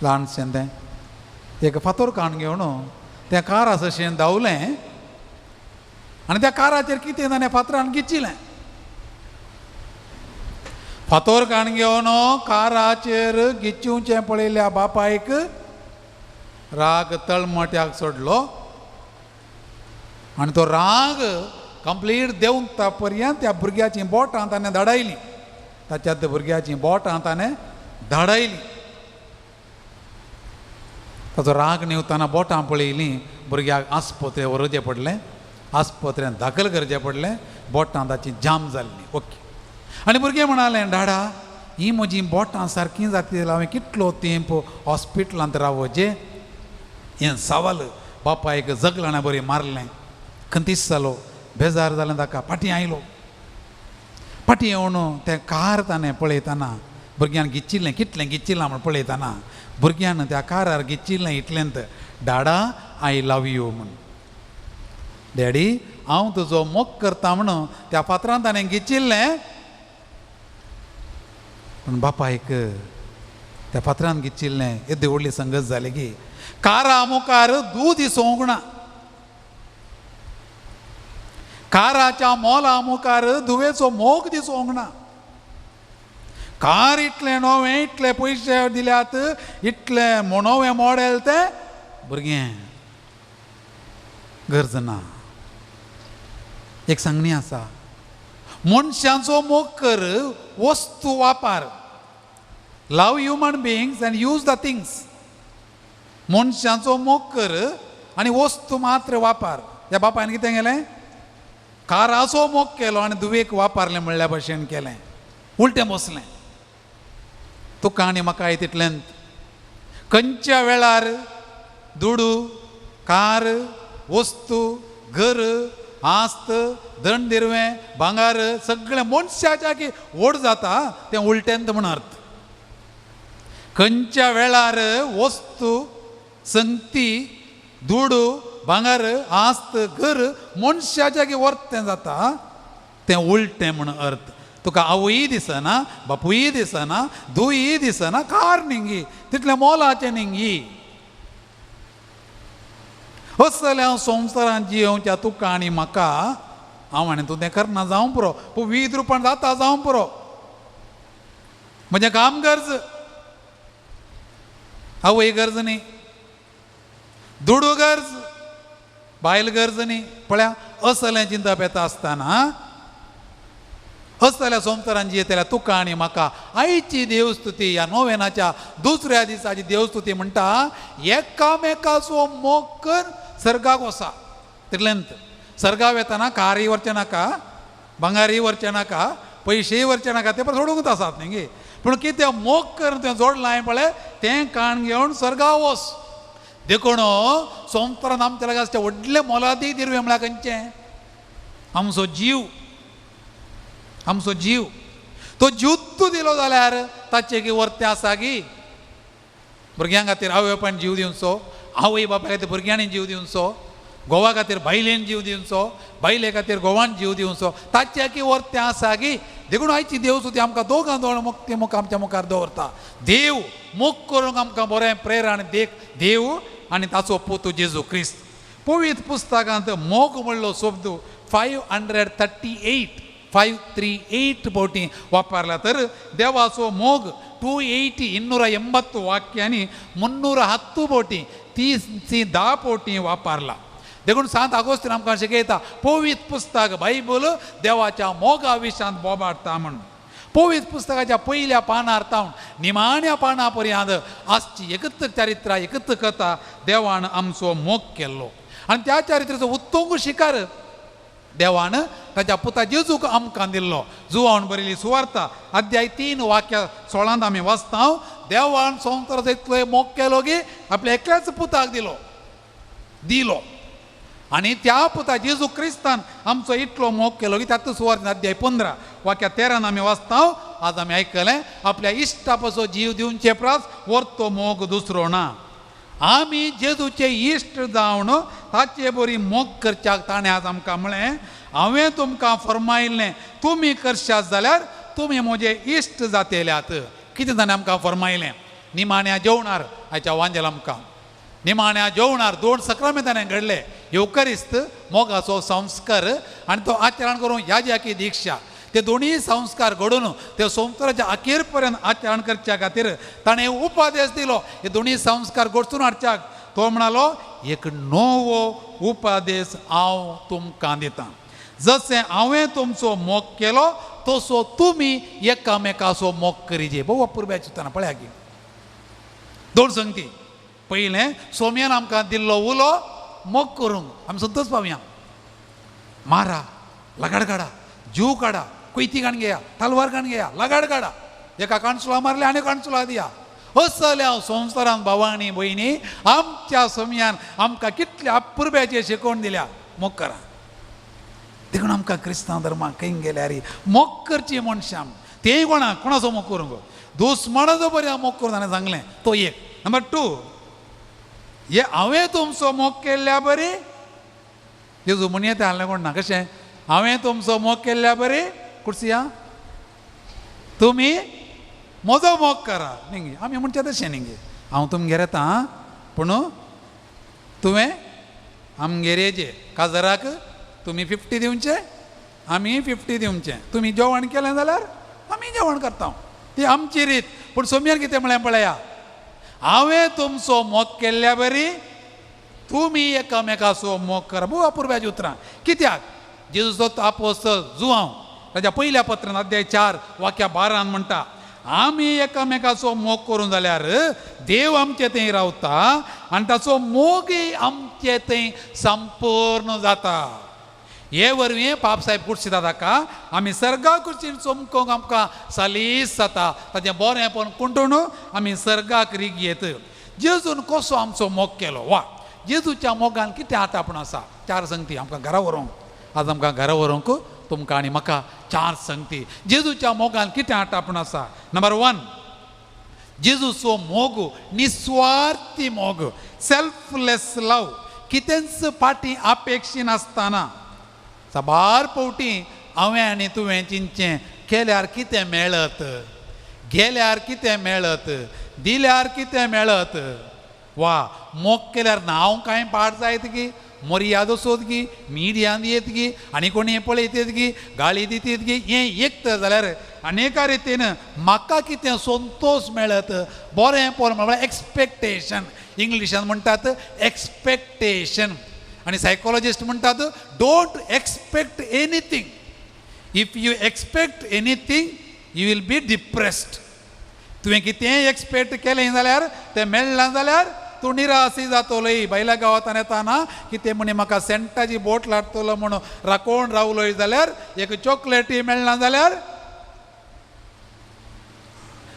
ल्हानशें तें एक फातोर काण घेवन तें कार आसा धांवलें आनी त्या काराचेर कितें ताणें फातरान गिचिलें. फातोर काण घेवन काराचेर गिचूचें पळयल्या बापायक राग तळमट्याक सोडलो आनी तो राग कंप्लीट देंवता पर्यंत त्या भुरग्याचीं बोटां ताणें धाडायलीं. ताच्या त्या भुरग्याचीं बोटां ताणें धाडायलीं. ताचो राग न्हिवतना बोटां पळयलीं, भुरग्याक आस्पत्रे व्हरचें पडलें, आस्पत्रेंत दाखल करचें पडलें, बोटां ताचीं जाम जाल्लीं. ओके. आनी भुरगें म्हणालें, डाडा हीं म्हजीं बोटां सारकीं जातली जाल्यार हांवें कितलो तेंप हॉस्पिटलांत रावचें? हें सवाल बापायक जगलाणा बरी मारलें. खंतीस जालो, बेजार जालें ताका. फाटीं आयलो. फाटीं येवन तें कार ताणें पळयतना भुरग्यान गिचिल्लें, कितलें गिचिल्लां म्हूण पळयतना भुरग्यान त्या कारार गिचिल्लें इतलेंत, डाडा I love you म्हूण. डॅडी हांव तुजो मोग करता म्हणून त्या फातरान ताणें गिचिल्लें. पूण बापायक त्या फातरान गिचिल्लें येदी व्हडली संगत जाली की कारा मुखार दूद दिसूंक ना. काराच्या मोला मुखार धुवेचो मोग दिसूंक ना. कार इतलें नवें, इतले पयशे दिल्यात, इतलें नवें मॉडेल तें भुरगें गरज ना. एक सांगणी आसा, मनशांचो मोग कर, वस्तू वापर. Love human beings and use the things. मनशांचो मोग कर आनी वस्तू मात्र वापर. त्या बापायन कितें केलें, काराचो मोग केलो आनी धुवेक वापरलें म्हणल्या भशेन केलें, उलटें बसलें. तुका आनी म्हाका तितलेंत खंयच्या वेळार दुडू, कार, वस्तू, घर, आस्त, दंड दिरवें, भांगार सगळें मनशाच्या की व्हड जाता तें उलटेंत म्हण अर्थ. खंयच्या वेळार वस्तू, संगती, दुडू, भांगार, आस्त, घर मनशाच्या की वर्तें जाता तें उलटें म्हण अर्थ. तुका आवय दिसना, बापूय दिसना, धुवूय दिसना, कार निंगी तितलें मोलाचें निंगी. असल्या हांव संवसारांत जियोवच्या तुका आनी म्हाका हांव आनी तूं तें करना जावं पुरो, पूण वीद रुपान जाता जावं पुरो. म्हजें काम गरज, आवय गरज न्ही, दुडू गरज, बायल गरज न्ही. पळया असलें चिंतप येता आसतना असल्या संवसारांत जियेतल्या तुका आनी म्हाका आयची देवस्तुती ह्या नोवेनाच्या दुसऱ्या दिसाची देवस्तुती म्हणटा, एकामेकाचो मोग कर सर्गाक वसा. तितलेंत सर्गा वेतना कारय व्हरचें नाका, भांगारय व्हरचें नाका, पयशेय व्हरचें नाका, तें परत सोडूंक आसात न्ही. पूण कितें मोग कर तुवें जोडलां पळय तें काण घेवन सर्गा वस. देखून संवसारांत आमच्या लागीं आसचें व्हडलें मोलादीक दिरवें म्हळ्यार खंयचें? आमचो जीव. आमचो जीव तो जिवतो दिलो जाल्यार ताचें की वर्तें आसा की भुरग्यां खातीर आवय बापायन जीव दिवचो, आवय बापाय खातीर भुरग्यांनी जीव दिवचो, गोवा खातीर बायलेन जीव दिवचो, बायले खातीर गोवान जीव दिवचो, ताच्या की वर्तें आसा की. देखून आयची देव सुद्दां आमकां दोगां दोळ मुक्ती मुख आमच्या मुखार दवरता. देव मोग करूंक आमकां बरें प्रेरण देख देव आनी ताचो पूत जेजू क्रिस्त. पवित्र पुस्तकांत मोग म्हणलो शब्द 538 538 फावटी वापरला. तर देवाचो मोग 280 280 वाक्यांनी 310 फावटी 310 फावटी वापरला. देखून सांत आगोस्तीन आमकां शिकयता पवित्र पुस्तक बायबल देवाच्या मोगा विशांत बोबाडटा म्हणून. पवित्र पुस्तकाच्या पयल्या पानार तावन निमाण्या पाना पर्यंत आसची एकच चरित्र एकच कथा देवान आमचो मोग केल्लो आनी त्या चरित्राचो उत्तुंग शिकार देवान ताच्या पुता जेजूक आमकां दिल्लो. जुवान बरयली सुवार्ता अध्याय 3 वाक्य 16 आमी वाचता, देवान संवसाराचो इतलो मोग केलो की आपल्या एकल्याच पुताक दिलो दिलो आनी त्या पुता जेजू क्रिस्तान आमचो इतलो मोग केलो की त्यात सुवार्ता अध्याय 15 वाक्य 13 आमी वाचता. आज आमी आयकलें आपल्या इश्टा पासो जीव दिवचे प्रास वर्तो मोग दुसरो ना. आमी जेजूचे इश्ट जावन ताचे बरी मोग करच्याक ताणें आज आमकां म्हळें, हांवें तुमकां फर्मायल्लें तुमी करशात जाल्यार तुमी म्हजे इश्ट जातेल्यात. कितें ताणें आमकां फर्मायलें? निमाण्या जेवणार आयच्या वांजेल आमकां निमाण्या जेवणार 2 सक्रामेंत ताणें घडले, येवकरिस्त मोगाचो संस्कार आनी तो आचरण करून याज्याकी दीक्षा. ते दोनूय संस्कार घडून ते संवसाराच्या अखेर पर्यंत आचरण करच्या खातीर ताणें उपदेश दिलो. हे दोनूय संस्कार घडसून हाडच्याक तो म्हणालो एक नवो उपदेश हांव तुमकां दितां, जशें हांवें तुमचो मोग केलो तसो तुमी एकामेकाचो मोग करिजे. भोव अपुरबायेचें चिंतना पळया की 2 संगती. पयलें सोम्यान आमकां दिल्लो उलो मोग करूंक आमी संतोष पावया. मारा लगाड काडा, जीव काडा, कोयती काण घेया, तलवार काण घेया, लगाड काडा, एका काणसुला मारले आनी काणसुला दिया. असल्या संवसारान भावांनी भयणी आमच्या सोम्यान आमकां कितल्या अपुरबायेची शिकवण दिल्या, मोग करा. देखून आमकां क्रिस्तांव धर्माक खंय गेल्यार मोग करची मनशां तेय कोणा कोणाचो मोग करूंक दुस्मानाचो बरें मोग करूं ताणें सांगलें तो एक. नंबर 2, हे हांवें तुमचो मोग केल्ल्या बरी जेजू म्हणये तें हाडलें कोण ना कशें हांवें तुमचो मोग केल्ल्या बरी कुर्सिया तुमी म्हजो मोग करा न्ही. आमी म्हणचे तशें न्ही, हांव तुमगेर येता पूण तुवें आमगेर येचे काजराक तुमी 50 दिवचे आमी 50 दिवचे, तुमी जेवण केलें जाल्यार आमी जेवण करता, ती आमची रीत. पूण सोम्यान कितें म्हळें पळया, हांवें तुमचो मोग केल्ल्या बरी तुमी एकामेकाचो मोग करा. भोव अपुरबायेचीं उतरां. कित्याक जेजूचो आपोस्तल जुआंव ताच्या पयल्या पत्रान अध्याय 4 वाक्या 12 म्हणटा, आमी एकामेकाचो मोग करूं जाल्यार देव आमचे थंय रावता आनी ताचो मोगय आमचे थंय संपूर्ण जाता. हे वरवीं पापसाहेब कुर्शिता ताका आमी सर्गा कुर्शीन चमकोंक आमकां सालीस जाता, ताचें बरेंपण कुंटून आमी सर्गाक रीग येत. जेजून कसो आमचो मोग केलो वा जेजूच्या मोगान कितें आतां आपूण आसा. 4 संगती आमकां घरा व्हरूंक, आज आमकां घरा व्हरूंक तुमकां आनी म्हाका 4 संगती जेजूच्या मोगान कितें आतां आपूण आसा. नंबर 1, जेजूचो मोग निस्वार्थी मोग, सेल्फलेस लव, कितेंच फाटीं अपेक्षी नासतना. साबार फावटी हांवें आनी तुवें चिंतचें केल्यार कितें मेळत, गेल्यार कितें मेळत, दिल्यार कितें मेळत, वा मोग केल्यार हांव कांय पाड जायत की, मर्याद सोद की, मिडियांत येत की, आनी कोणी पळयतात की, गाळी दितीत की, हें एक तर जाल्यार आनी एका रितीन म्हाका कितें संतोश मेळत, बरें पोर म्हळ्यार एक्सपेक्टेशन, इंग्लिशान म्हणटात एक्सपेक्टेशन आनी सायकोलॉजिस्ट म्हणटात don't expect anything, if you expect anything you will be depressed. तुवें कितेंय एक्सपेक्ट केलें जाल्यार तें मेळ्ळां जाल्यार तूं निराशी जातलोय. बायल्या गांवांत येताना कितें म्हणी म्हाका सेंटाची बोट लाडतलो म्हणून राकोवन रावलोय जाल्यार एक चॉकलेटी मेळना जाल्यार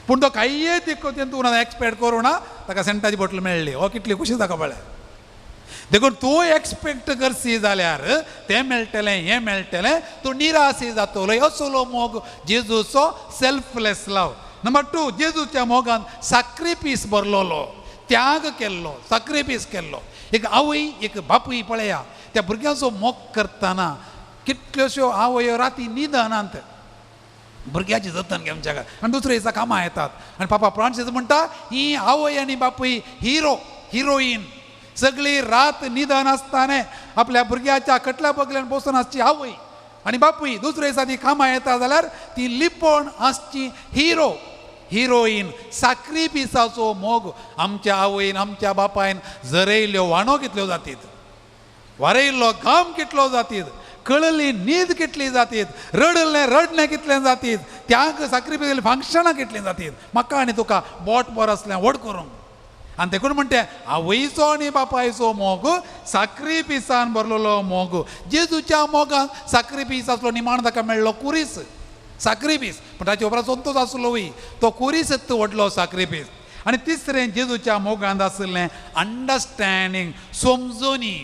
पूण तो कांय दिक्कत तूं एक्सपेक्ट करूं ना, ताका सेंटाची बोटल मेळ्ळी, हो कितली खुशी ताका पळय. देखून तूं एक्सपेक्ट करशी जाल्यार तें मेळटलें हें मेळटलें, तूं निराशी जातलो. असलो मोग जेजूचो सेल्फलेस लव. नंबर 2, जेजूच्या मोगान साक्रिफीस भरलोलो, त्याग केल्लो, साक्रिफीस केल्लो. एक आवय एक बापूय पळया त्या भुरग्यांचो मोग करतना कितल्योश्यो आवयो राती न्हिदनात भुरग्याची जतन घेवच्या आनी दुसरे दिसा कामां येतात. आनी पापा फ्रांसीस म्हणटा ही आवय आनी बापूय हिरो हिरोईन सगळी रात न्हिदन आसतना आपल्या भुरग्याच्या कटल्या बगल्यान बसून आसची आवय आनी बापूय दुसरे दिसा ती कामां येता जाल्यार ती लिपोवन आसची हिरो हिरोईन. साक्रिफिसाचो मोग आमच्या आवयन आमच्या बापायन जरयल्ल्यो वाणो कितल्यो जातीत, वारयल्लो घाम कितलो जातीत, कळली न्हीद कितली जातीत, रडलें रडणें कितलें जातीत, त्याग साक्रिफिस फंक्शनां कितलीं जातीत. म्हाका आनी तुका बोट बरो आसलें व्हड करूंक. आनी देखून म्हणटे आवयचो आनी बापायचो मोग साक्रिफिसान भरलेलो मोग. जेजूच्या मोगान साक्रिफीस आसलो, निमाण ताका मेळ्ळो कुरीस साक्रिफीस, पूण ताचे उपरांत संतोष आसलो वय तो कुरीस व्हडलो साक्रिफीस. आनी तिसरें जेजूच्या मोगांत आशिल्लें अंडरस्टँडींग, समजोनी.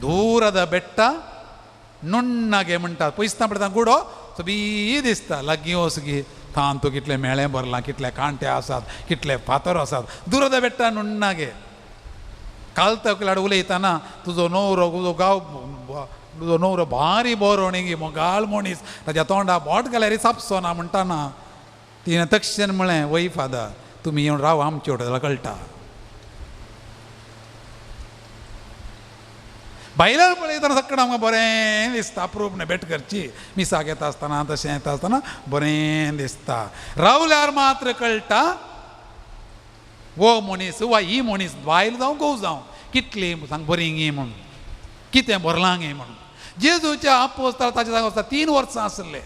ದೂರದ ಬೆಟ್ಟ ನುಣ್ಣಗೆ म्हणटात, पयसना पळयता गुडो सोबी दिसता, लागीं वचगी तांतू कितले मेळें भरलां, कितले कांटे आसात, कितले फातर आसात. दूರದ बेट्टा नुण्णागे. काल तकल्यार उलयतना तुजो नवरो तुजो गांव तुजो नवरो भारी बरो न्ही मोगाळ मनीस, ताज्या तोंडा बोट घाल्यार सापसो ना म्हणटाना तिणें तक्षण म्हळें वय फादर तुमी येवन राव आमचे वटेन जाल्यार कळटा. बायलां पळयतना सगळें आमकां बरें दिसता, अप्रूप भेट करची, मिसाक येता आसतना तशें येता आसतना बरें दिसता. रावल्यार मात्र कळटा वो मनीस वा ही मनीस बायल जावं घोव जावं कितली सांग बरी गी म्हूण, कितें भरलां गे म्हणून. जेजूच्या आपोस्ताल ताच्या सांग आसता 3 वर्सां आसले,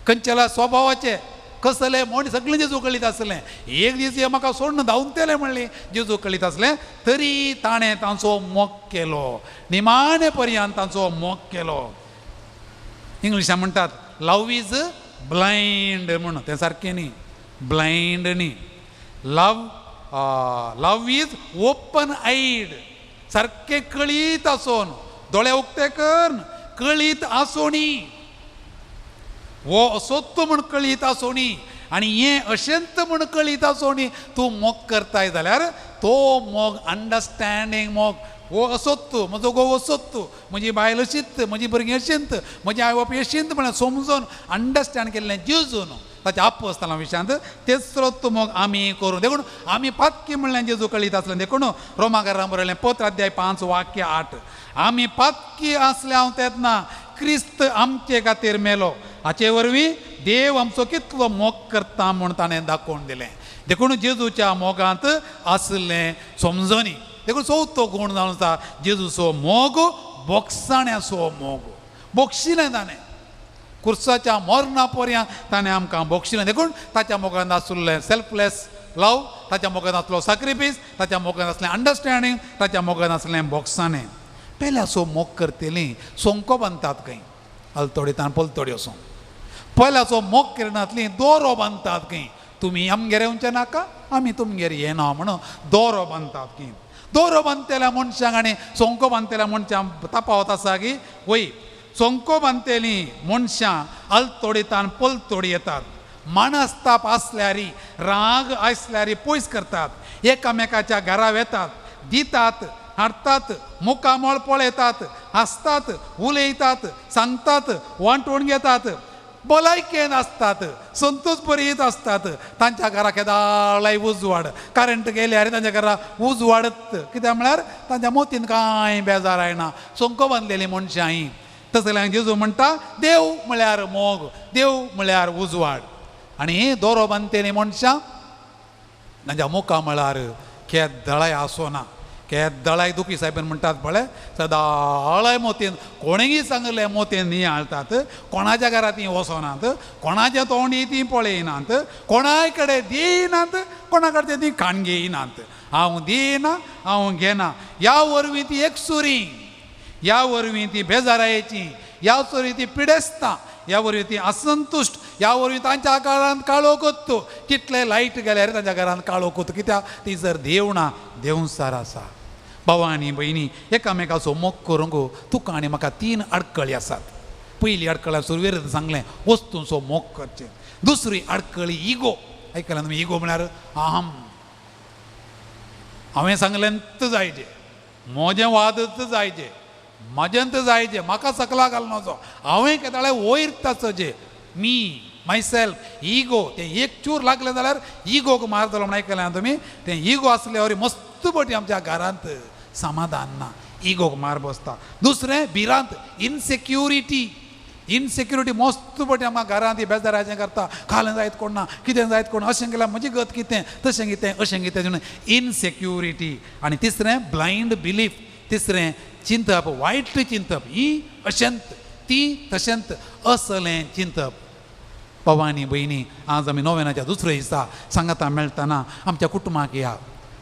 खंयच्या स्वभावाचे कसले म्हण सगळें जेजू कळीत आसलें. एक दीस हे म्हाका सोडून धांवतले म्हणलें जेजू कळीत आसलें, तरी ताणें तांचो मोग केलो, निमाणे पर्यंत तांचो मोग केलो. इंग्लिशान म्हणटात लव is blind म्हणून, तें सारकें न्ही, ब्लायंड न्ही, love love is open eyed, सारकें कळीत आसून दोळे उक्ते कर कळीत आसोनी, वो असोत्त म्हूण कळीत आसोनी आनी हें अशेंत म्हूण कळीत आसोनी तूं मोग करताय जाल्यार तो मोग अंडरस्टँडींग मोग. वो असोत्त म्हजो घोव असोत्त, म्हजी बायल अशीत, म्हजी भुरगीं अशींत, म्हजी आवय बापूय अशींत म्हळ्यार समजून अंडरस्टँड केल्लें जेजून ताच्या आपोस्तालां विशयांत तेचरो तो मोग आमी करूं. देखून आमी पातकी म्हणल्यार जेजू कळीत आसलें. देखून रोमाकारां बरयलें पत्र अध्याय 5 वाक्य 8, आमी पातकी आसले हांव तेन्ना क्रिस्त आमचे खातीर मेलो, हाचे वरवीं देव आमचो कितलो मोग करता म्हूण ताणें दाखोवन दिलें. देखून जेजूच्या मोगांत आसलें समजोनी. देखून चवथो गूण जावन आसा जेजूचो मोग बोगसाण्याचो मोग. बोगशिलें ताणें कुर्साच्या मरणा पर्यंत ताणें आमकां बोगशिलें. देखून ताच्या मोगांत आशिल्लें सेल्फलेस लव, ताच्या मोगांत आसलो साक्रिफीस, ताच्या मोगांत आसलें अंडरस्टँडींग, ताच्या मोगांत आसलें बोगसाणें. पेल्याचो मोग करतलीं सोंको बांदतात खंय आलतोडी तान पलतोडी वचून, पयल्याचो मोग करनातली दोरो बांदतात खंय, तुमी आमगेर येवचें नाका आमी तुमगेर येना म्हणून दोरो बांदतात खंय. दोरो बांदतल्या मनशांक आनी सोंको बांदतल्या मनशांक तफावत आसा की वय सोंको बांदतलीं मनशां आलतोडीतान पलतोडी येतात, मानस्ताप आसल्यार राग आसल्यार पयस करतात, एकामेकाच्या घरा वेतात, दितात हाडटात, मुखामळ पळयतात, हांसतात, उलयतात, सांगतात, वांटून घेतात, भलायकेन आसतात, संतोष बरीत आसतात. तांच्या घरा केदाळाय उजवाड, करंट गेल्यार तांच्या घरा उजवाडत, कित्याक म्हळ्यार तांच्या मोतीन कांय बेजार आयना, सोंको बांदलेलीं मनशां हीं. तसल्यान जेजू म्हणटा देव म्हळ्यार मोग, देव म्हळ्यार उजवाड. आनी दोरो बांदतलीं मनशां तांच्या मुखा म्हळ्यार केदळाय आसना, केदळाय दुखी सायबीन म्हणटात पळय सदाळाय मोतीन कोणेय सांगलें मोतीन नियाळतात, कोणाच्या घरा तीं वचनात, कोणाच्या तोंडी तीं पळयनात, कोणाय कडेन दिनात, कोणा कडेन तीं खाण घेयनात. हांव दिना हांव घेना, ह्या वरवीं ती एकसुरी, ह्या वरवीं ती बेजारायेची, ह्या वरवीं ती पिडेस्तां, ह्या वरवीं ती असंतुश्ट, ह्या वरवीं तांच्या घरांत काळोख कोत्तो. कितले लायट गेल्यार तांच्या घरांत काळोख कोत्तो, कित्याक ती जर देव ना देवसार आसा. भावा आनी भयणी एकामेकाचो मोग करूंक तुका आनी म्हाका 3 आडकळी आसात. पयली आडकळ सुरवेर सांगलें वस्तूंचो मोग करचें. दुसरी आडकळी इगो. आयकलें तुमी इगो म्हळ्यार अहम, हांवें सांगलें जायजे, म्हजें वादच जायजे, म्हज्यांत जायचे, म्हाका सकला घालनाचो, हांवें केदाळे वयर ताचो जे मी मायसेल्फ इगो, तें एक चूर लागलें जाल्यार इगोक मारतलो म्हण आयकलें तुमी. तें इगो आसल्यावर मस्त पटी आमच्या घरांत समाधान ना, इगोक मार बसता. दुसरें भिरांत, इनसेक्युरिटी. इनसेक्युरिटी मस्त पटी आमकां घरांत बेजाराचें करता, खालें जायत कोण ना, कितें जायत कोण, अशें केल्यार म्हजी गत कितें, तशें कितें, अशें कितें, इनसेक्युरिटी. आनी तिसरें ब्लायंड बिलीफ, तिसरें चिंतप, वायट चिंतप, ही अशेंत ती तशेंत असलें चिंतप. बाबा आनी भयणी, आज आमी नोवेनाच्या दुसऱ्या दिसा सांगाता मेळटना आमच्या कुटुंबाक या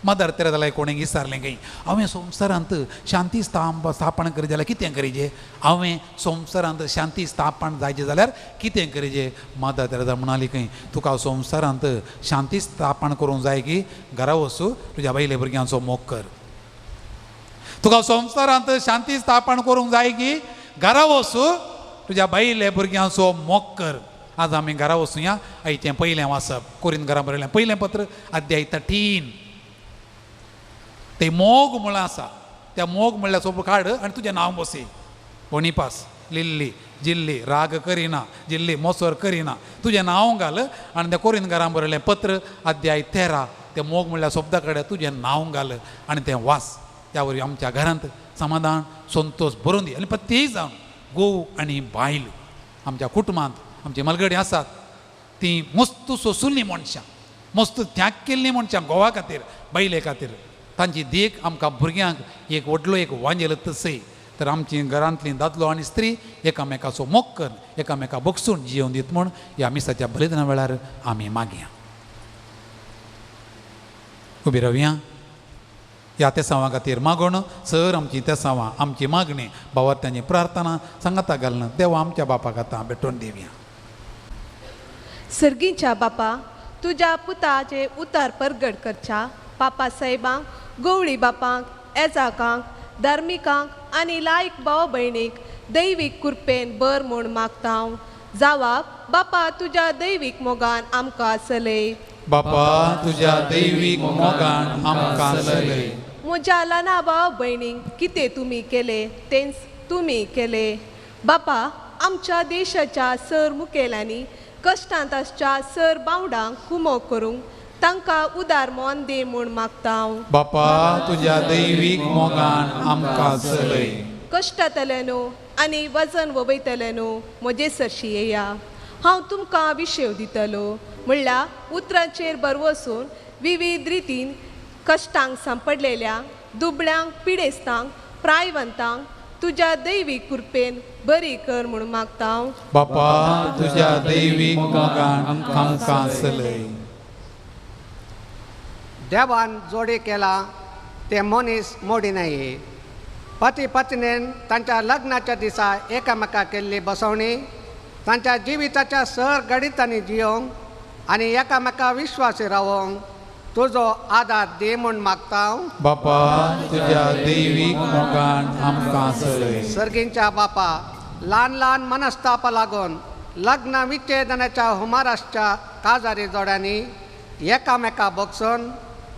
मदर तेरेजा जाल्यार कोणें विचारलें खंय, हांवें संवसारांत शांती स्थापन करी जाल्यार कितें करीजे, हांवें संवसारांत शांती स्थापन जायचें जाल्यार कितें करीजे. मदर तेरेजा म्हणाली खंय, तुका संवसारांत शांती स्थापन करूंक जाय की घरा वचूं तुज्या बायले भुरग्यांचो मोग कर. तुका संवसारांत शांती स्थापन करूंक जाय की घरा वचूं तुज्या बायले भुरग्यांचो मोग कर. आज आमी घरा वचुया. आयचें पयलें वाचप कोरीन घरा बरयलें पयलें पत्र अध्याय 13. ते मोग म्हळ्यार आसा, त्या मोग म्हणल्यार सोबो काड आनी तुजें नांव बसय. बोनिपास, लिल्ली, जिल्ली, राग करिना, जिल्ली मोसर करिना, तुजें नांव घाल आनी त्या कोरीन घरां बरयलें पत्र अध्याय 13 ते मोग म्हणल्यार शब्दा कडेन तुजें नांव घाल आनी तें वास. त्या वरवीं आमच्या घरांत समाधान संतोश भरून दी. आनी प्रत्येक जावन घोव आनी बायल आमच्या कुटुंबांत आमची मलगडी आसात ती मस्त सोंसुल्लीं मनशां, मस्त त्याग केल्लीं मनशां घोवा खातीर बायले खातीर. तांची देख आमकां भुरग्यांक एक व्हडलो एक वांजेल तसय. तर आमची घरांतली दादलो आनी स्त्री एकामेकाचो मोग कर, एकामेका बगसून जियोवन दीत म्हूण ह्या मिसाच्या बलिदाना वेळार आमी मागया. उबी रावया ह्या तेसांवा खातीर मागून सर आमची तेसांवां आमची मागणी भावार्थ्यांची प्रार्थना सांगाता घालून देवा आमच्या बापाक आतां भेटोवन दिवया. सर्गीच्या बापा, तुज्या पुताचे उतार परगट करच्या पापा साहेबांक, गवळी बापांक, एजाकांक, धार्मिकांक आनी लायक भाव भयणीक दैवीक कृपेन बर म्हूण मागता. जावा बापा तुज्या दैवीक मोगान आमकां चलय. बापा तुज्या दैवीक मोगान आमकां चलय. म्हज्या ल्हाना भाव भयणीक कितें तुमी केलें तेंच तुमी केलें. बापा आमच्या देशाच्या सर मुखेल्यांनी कश्टांत आसच्या सर बावडांक कुमो करूंक तांकां उदार मन दी म्हूण मागता. बापा तुज्या दैवीक मोगान आमकां चलय. कश्टांतले न्हू आनी वजन वयतले न्हू म्हजे सरशी येया, हांव तुमकां विशेव दितलो. म्हणल्यार उतरांचेर बरवसून विविध रितीन कश्टांक सांपडलेल्या दुबळ्यांक, पिडेस्तांक, प्रायवंतांक तुज्या दैवीक कृपेन बरी कर म्हूण मागता. बापा तुज्या दैवीक मोगान आमकां चलय. देवान जोडी केला ते मनीस मोडिनाये. पती पत्नीन तांच्या लग्नाच्या दिसा एकामेका केल्ली बसवणी तांच्या जिविताच्या सर गणितांनी जियोंक आनी एकामेका विश्वासी रावोंक तुजो आदार दी म्हूण मागता. बापा तुज्या दैवीक मोगान आमकां चलय. सर्गींच्या बापा, ल्हान ल्हान मनस्तापा लागून लग्न विच्छेदनाच्या हुमारासच्या काजारी जोड्यांनी एकामेका बगसून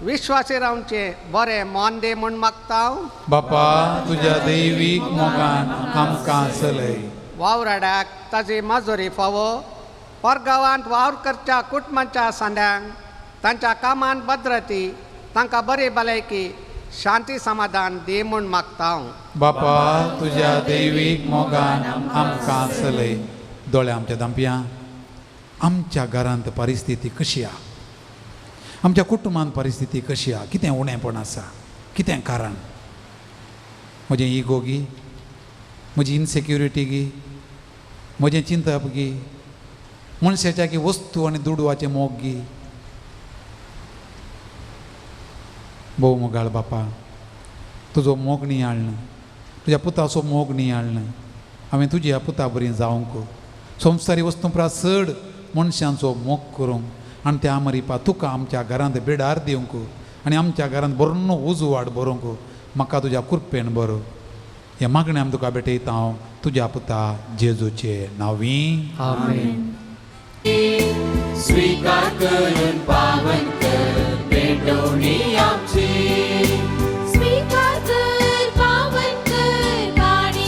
विश्वासी रावचे बरें मन दी म्हूण मागता. बापा तुज्या दैवीक मोगान आमकां चलय. वावराड्याक ताजी मजुरी फावो, परगांवांत वावर करच्या कुटुंबाच्या सांद्यांक तांच्या कामांत भद्रती, तांकां बरी भलायकी, शांती समाधान दी म्हूण मागता. बापा तुज्या दैवीक मोगान आमकां चलय. दोळे आमच्या दांपया, आमच्या घरांत परिस्थिती कशी आहा, आमच्या कुटुंबांत परिस्थिती कशी आहा, कितें उणेपण आसा, कितें कारण, म्हजें इगो गी, म्हजी इनसेक्युरिटी गी, म्हजें चिंतप गी, मनशाच्या की वस्तू आनी दुडवाचें मोग गी. भोव मोगाळ बापा, तुजो मोग नियाळ्ळो, तुज्या पुताचो मोग नियाळ्ळो, हांवें तुज्या पुता बरी जावंक संवसारी वस्तू परस चड मनशांचो मोग करूंक आनी त्या मरिपा तुका आमच्या घरांत बिडार दिवंक आनी आमच्या घरांत बरो उजवाड बरोवंक म्हाका तुज्या कृपेन बरो. हे मागणें आमी तुका भेटयता हांव तुज्या पुता जेजूचे नांवी. आमेन. स्वीकार करून पावन कर भेटवणी आमची. स्वीकार कर पावन कर वाणी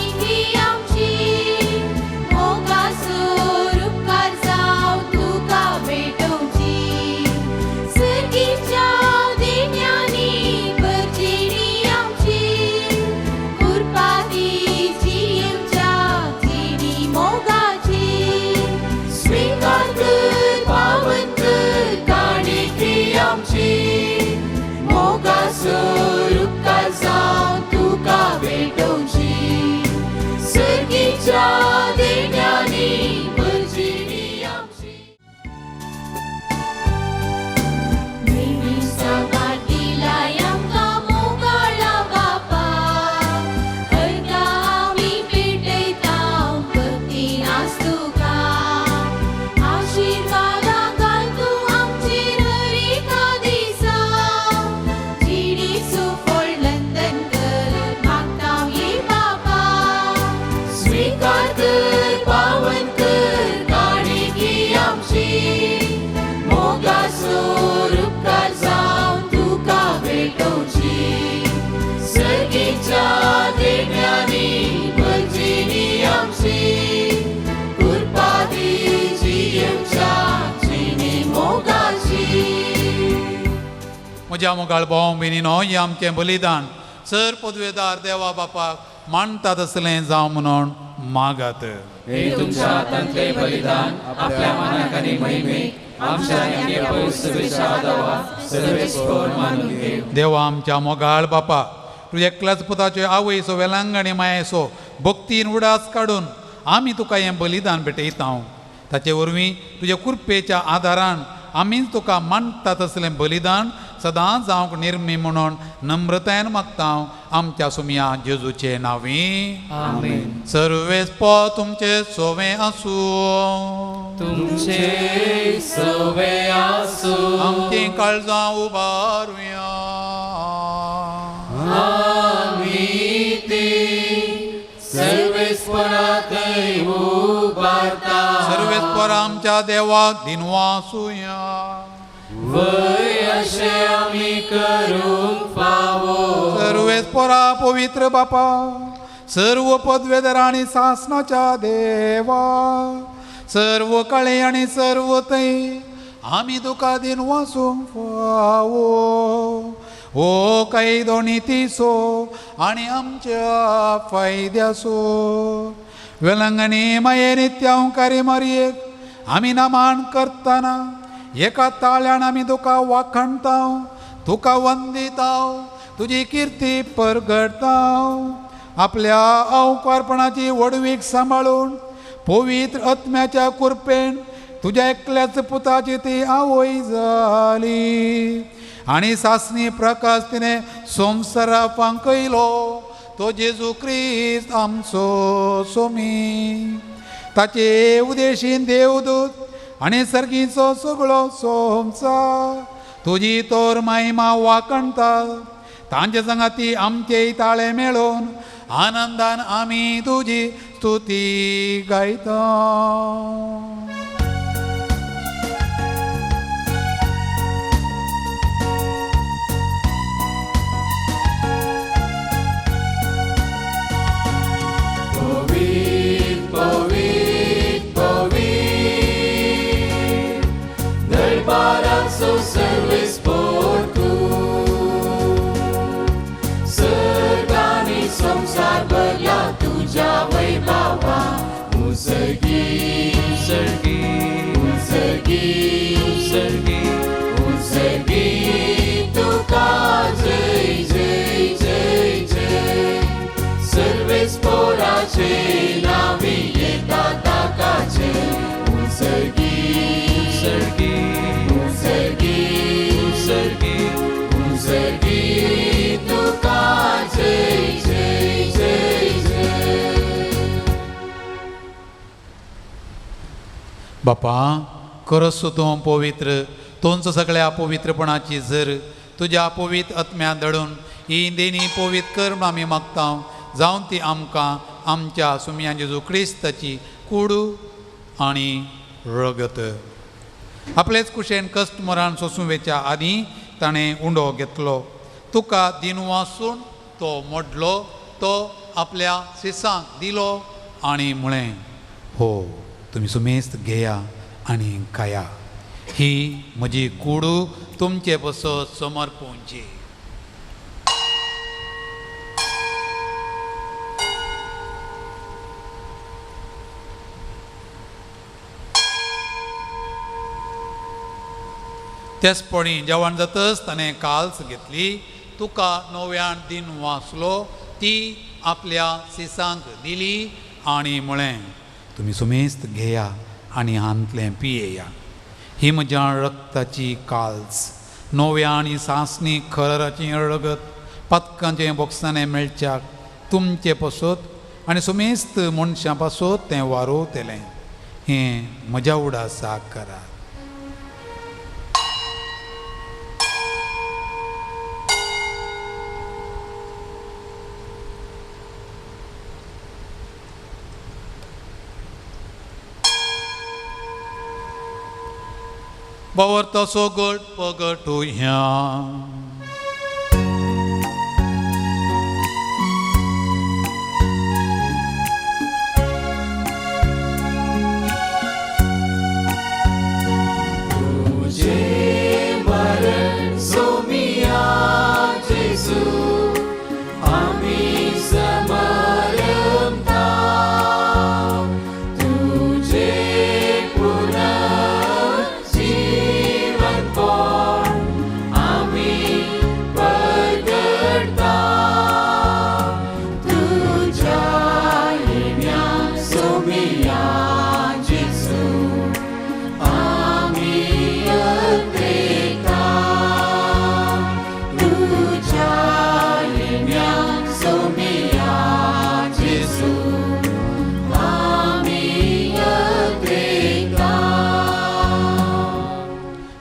म्हज्या मोगाळ भाव भयणीनो, हें आमचें बलिदान सर पदवेदार देवा बापाक मानता तसलें जावं म्हणून मागात. हे तुमच्या हातांतले बलिदान आपल्या मनाक आनी महिमेक आमच्या आनी पवित्र आदावा सर्वेस्पर मानून घेव. देवा आमच्या मोगाळ बापा, तुज्या एकल्याच पुताचे आवयचो वेलांगणी मायेचो भक्तीन उडास काडून आमी तुका हें बलिदान भेटयता. ताचे वरवीं तुज्या कृपेच्या आदारान आमीच तुका मानता तसलें बलिदान सदां जावंक निर्मी म्हणून नम्रतायेन मागता आमच्या सुमया जेजूचे नांवी. आमेन. सर्वेस पो तुमचे सोवे आसूं. तुमचे सोवे आसूं. आमचीं काळजां उबारुया. आमी ती सर्वेस्परा थंय उबारता. सर्वेस्पर आमच्या देवाक दिनवासुया. वय अशें आमी करूंक फावो. सर्वेस्परा पवित्र बापा, सर्व पदवेधर आनी सासणाच्या देवा, सर्व कळे आनी सर्व थंय आमी तुका दिनवासूंक फावो. ओ कायदो नितीचो आनी आमच्या फायद्याचो वेलंगणी माये नित्यांकारी मारयेक आमी नमन करतना एका ताळ्यान आमी तुका वाखणता, तुका वंदिता, तुजी किर्ती परगडता. आपल्या अवकारपणाची व्हडवीक सांबाळून पवित्र आत्म्याच्या कृपेन तुज्या एकल्याच पुताची ती आवय जाली आनी सासणी प्रकाश तिणें संवसारा फांकयलो तो जेजू क्रिस्त आमचो सोमी. ताचे उदेशीन देवदूत आनी सर्गीचो सगळो संवसार तुजी तोर महिमा वाखणता. तांचे संगाती आमचे ताळे मेळोवन आनंदान आमी तुजी स्तुती गायता. बापा, खरोच तूं पवित्र, तुमचो सगळ्या पवित्रपणाची जर तुज्या पवित्र आत्म्यान धाडून ही देणी पवित्र कर म्हूण आमी मागता. जावन ती आमकां आमच्या सुमया जेजू क्रिस्ताची कुडू आनी रगत. आपलेच कुशेन कश्ट मरण सोसूं वेच्या आदीं ताणें उंडो घेतलो, तुका दिनवासून तो मोडलो, तो आपल्या शिसांक दिलो आनी म्हळें, हो तुमी सुमेस्त घेया आनी खाया, ही म्हजी कुडू तुमचे पसत समर्पूंची. तेचपणी जेवण जातच ताणें काल्स घेतली, तुका नव्यान दिन वाचलो, ती आपल्या शिसांक दिली आनी म्हळें, तुमी सुमेस्त घेया आनी हांतलें पियेया, ही म्हज्या रक्ताची काल्स, नव्या आनी सासणी खराची रगत पातकांचें बोक्साणें मेळच्याक तुमचे पासत आनी सुमेस्त मनशां पासत तें वारोवतलें. हें म्हज्या उडासाक करात. बावर तसो गट पगटुया. तुझे मरण सोमिया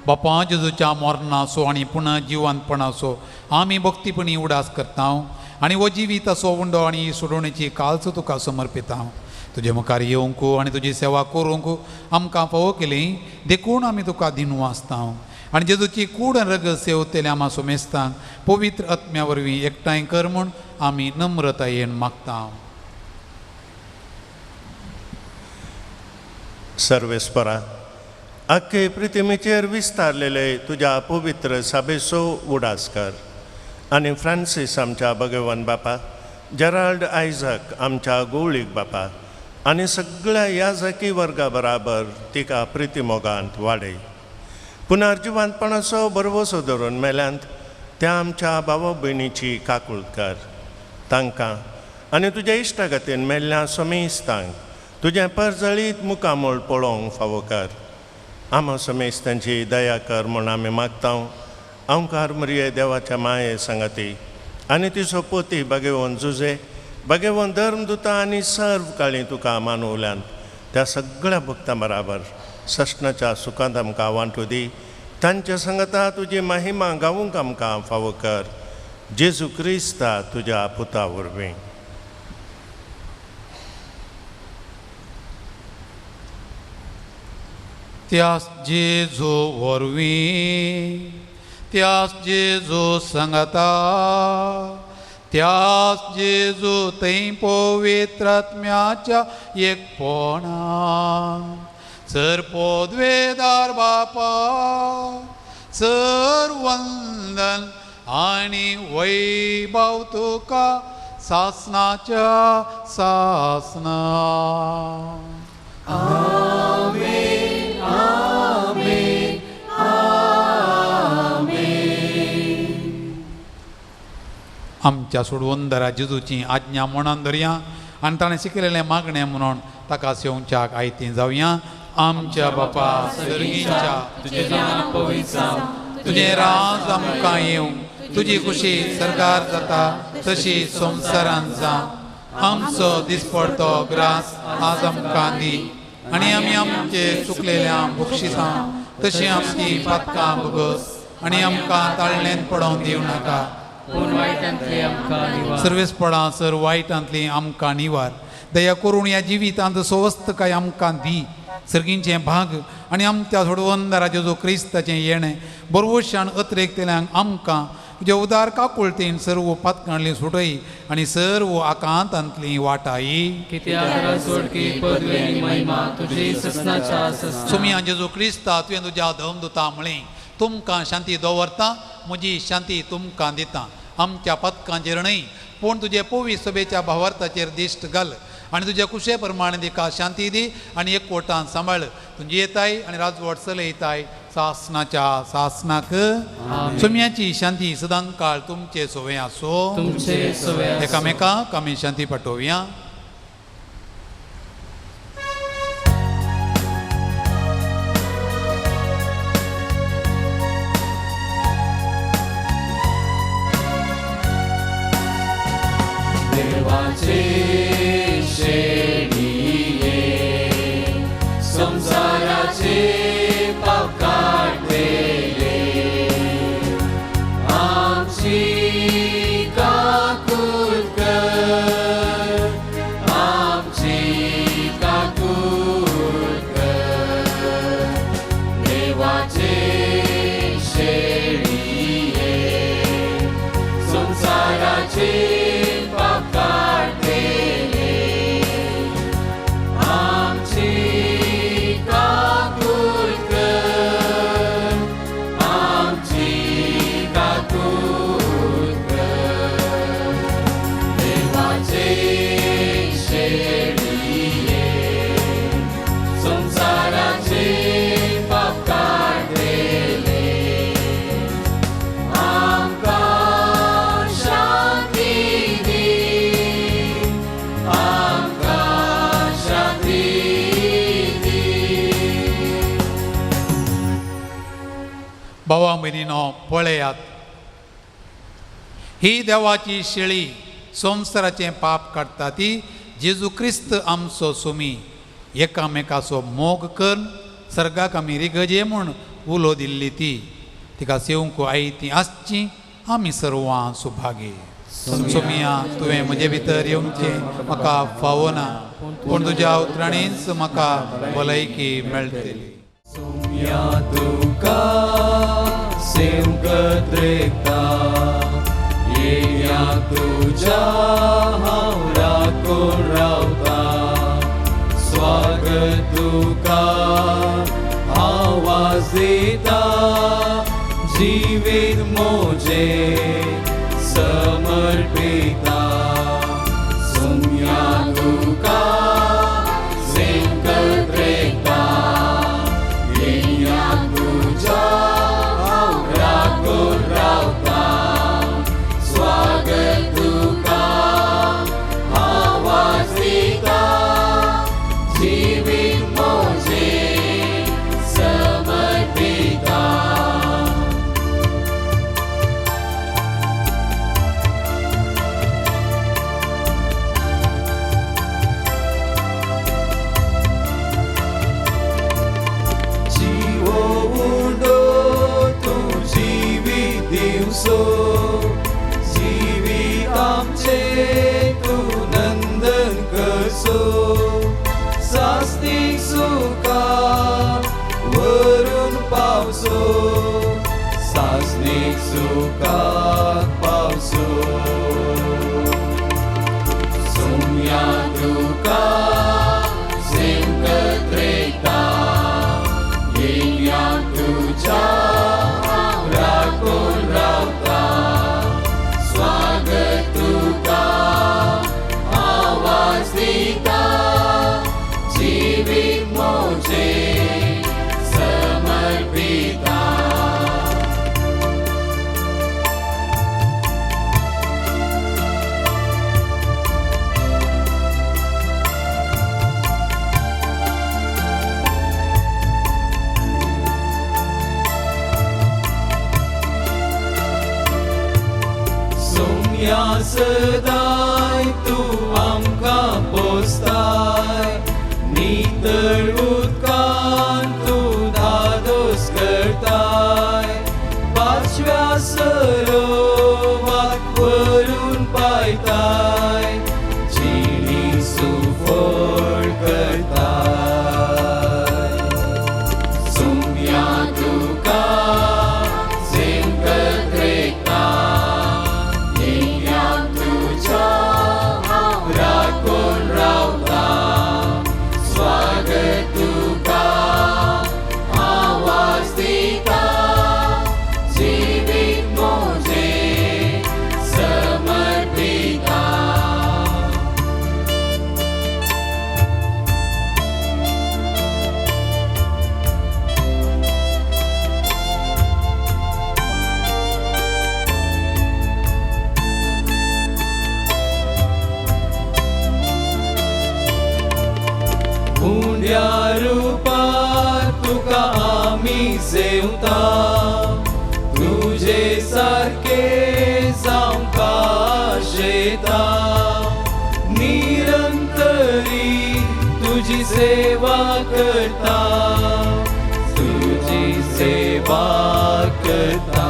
बापा जेजूच्या मरणाचो आनी पुनः जिवंतपणाचो आमी भक्तीपणी उडास करता आनी हो जिवीताचो उंडो आनी सोडोवणेची कालच तुका समर्पिता. तुजे मुखार येवंक आनी तुजी सेवा करूंक आमकां फावो केली देखून आमी तुका दिनू आसता आनी जेजूची कूड आनी रगत सेवतल्या आमा सोमेस्तांक पवित्र आत्म्या वरवीं एकठांय कर म्हूण आमी नम्रतायेन मागता. सर्वेस्परा आख्खे पृथ्वीचेर विस्तारलेले तुज्या पवित्र साबेचो उडास कर आनी फ्रांसीस आमच्या भगवान बापा, जेराल्ड आयझक आमच्या गोवळीक बापा आनी सगळ्या याजकी वर्गा बराबर तिका प्रितीमोगांत वाडय. पुनर्जिवंतपणाचो भरवसो धरून मेल्यांत त्या आमच्या भावा भयणीची काकूळ कर. तांकां आनी तुज्या इश्टागतीन मेल्ल्या समेस्तांक तुजें परजळीत मुखामळ पळोवंक फावो कर. आमा समेस्तांची दया कर म्हूण आमी मागता. अंकार मरिये देवाच्या माये सांगाती आनी तिचो पोती भगेवन जुजे भगेवन धर्मदुता आनी सर्व काळी तुका मानवल्यान त्या सगळ्या भक्तां बराबर सस्नाच्या सुखांत आमकां वांटू दी. तांच्या सांगाता तुजी महिमा गावूंक आमकां फावो कर. जेजू क्रिस्ता तुज्या पुता वरवीं. त्यास जेजू वरवीं, त्यास जेजू सांगाता, त्यास जेजू थंय पवित्र आत्म्याच्या एकपणान सर पदवेदार बापा सर वंदन आनी वैभव तुका सासनाच्या सासना. आमेन आमेन आमेन. आमच्या सोडवंदरा जेजूची आज्ञा म्हणून धरया आनी ताणें शिकयलेलें मागणें म्हणून ताका सेवच्याक आयतीं जावया. आमच्या बापा सर्गीच्या तुजें नांव पवित्र जावं, तुजें राज आमकां येवं, तुजी खुशी सरकार जाता तशी संवसारांत जावं. आमचो दिसपडतो ग्रास आज आमकां दी आनी आमी आमचे चुकलेल्या बक्षिसां तशी आमची पातकां भोगस आनी आमकां ताळणेंत पडोवन दिवं नाका, पूण वायटांतली आमकां निवार. सर्वेस्पणां सर वायटांतली आमकां निवार. दया करून ह्या जिवितांत सवस्तकाय आमकां दी. सर्गींचें भाग आनी आमच्या सोडवंदरा जेजू क्रिस्ताचें येणें बरवशान अत्रेकतल्यांक आमकां तुज्या उदार काकुळतेन सर्व पातकांतली सुटय आनी सर्व आकांतांतली वाटाय. कित्याक सोडकी पदवी आनी महिमा तुजी ससनाच्या ससना. सुमया जेजू क्रिस्ता तुवें तुज्या धर्मदुता म्हळें, तुमकां शांती दवरता, म्हजी शांती तुमकां दिता. आमच्या पदकांचेर न्हय पूण तुजे पवी सभेच्या भावार्थाचेर दिश्ट घाल आनी तुज्या कुशे प्रमाणे तिका शांती दी आनी एकवटान सांबाळ. तुजी येताय आनी राजवट चलयताय सासनाच्या सासनाक. सुम्याची शांती सदांकाळ तुमचे सोवे आसो. तुमचे सोवे आसो. एकामेकाक आमी शांती पाठोवया. देवाचे शेणये संसाराचे पाप काडलेले आमची काकूळ कर, आमची काकूळ कर. देवाचे शेणये संसाराचे भावा भयणीनो पळयात, ही देवाची शेळी संवसाराचें पाप काडटा ती जेजू क्रिस्त आमचो सुमी. एकामेकाचो मोग कर सर्गाक आमी रिगजे म्हूण उलो दिल्ली ती तिका सेवंक आयती आसची आमी सर्वां सुभागी. सोमिया तुवें म्हजे भितर येवचें म्हाका फावना, पूण तुज्या उतरांनीच म्हाका भलायकी मेळटली. सोम्या तुका सेवकत रेखता, येया तुज्या हांव राखून रावता. स्वागत तुका आवाज दिता, जिवीत मोजे समर्पिता. सोम्या तुका सेवकत रेखता, येया तुज्या हांव राखून रावता. स्वागत तुका आवाज दिता, जिवीत मोजे समर्पिता. जिवीत आमचे तूं नंदन करसो, सास्तीक सुखा वरून पावसो, सास्तीक सुखाक पावसो. सोम्या तुका सेवकत रेखता, येया तुज्या राखून रावता. स्वागत तुका आवाज दिता, जिवीत मोजे समर्पिता. सोम्या सदाय तूं आमकां पोसताय, नितळ उदकान तूं धादोस करताय. पांचव्या सरोवाक व्हरून पायताय, जिणी सुफळ करताय. सोम्या तुका सेवकत रेखता, येया तुज्या हांव राखून रावता. स्वागत तुका आवाज दिता, जिवीत मोजे समर्पिता. उंड्या रुपार तुका आमी सेवता, तुजे सारके जावंक आशेता. निरंतरी तुजी सेवा करता, तुजी सेवा करता.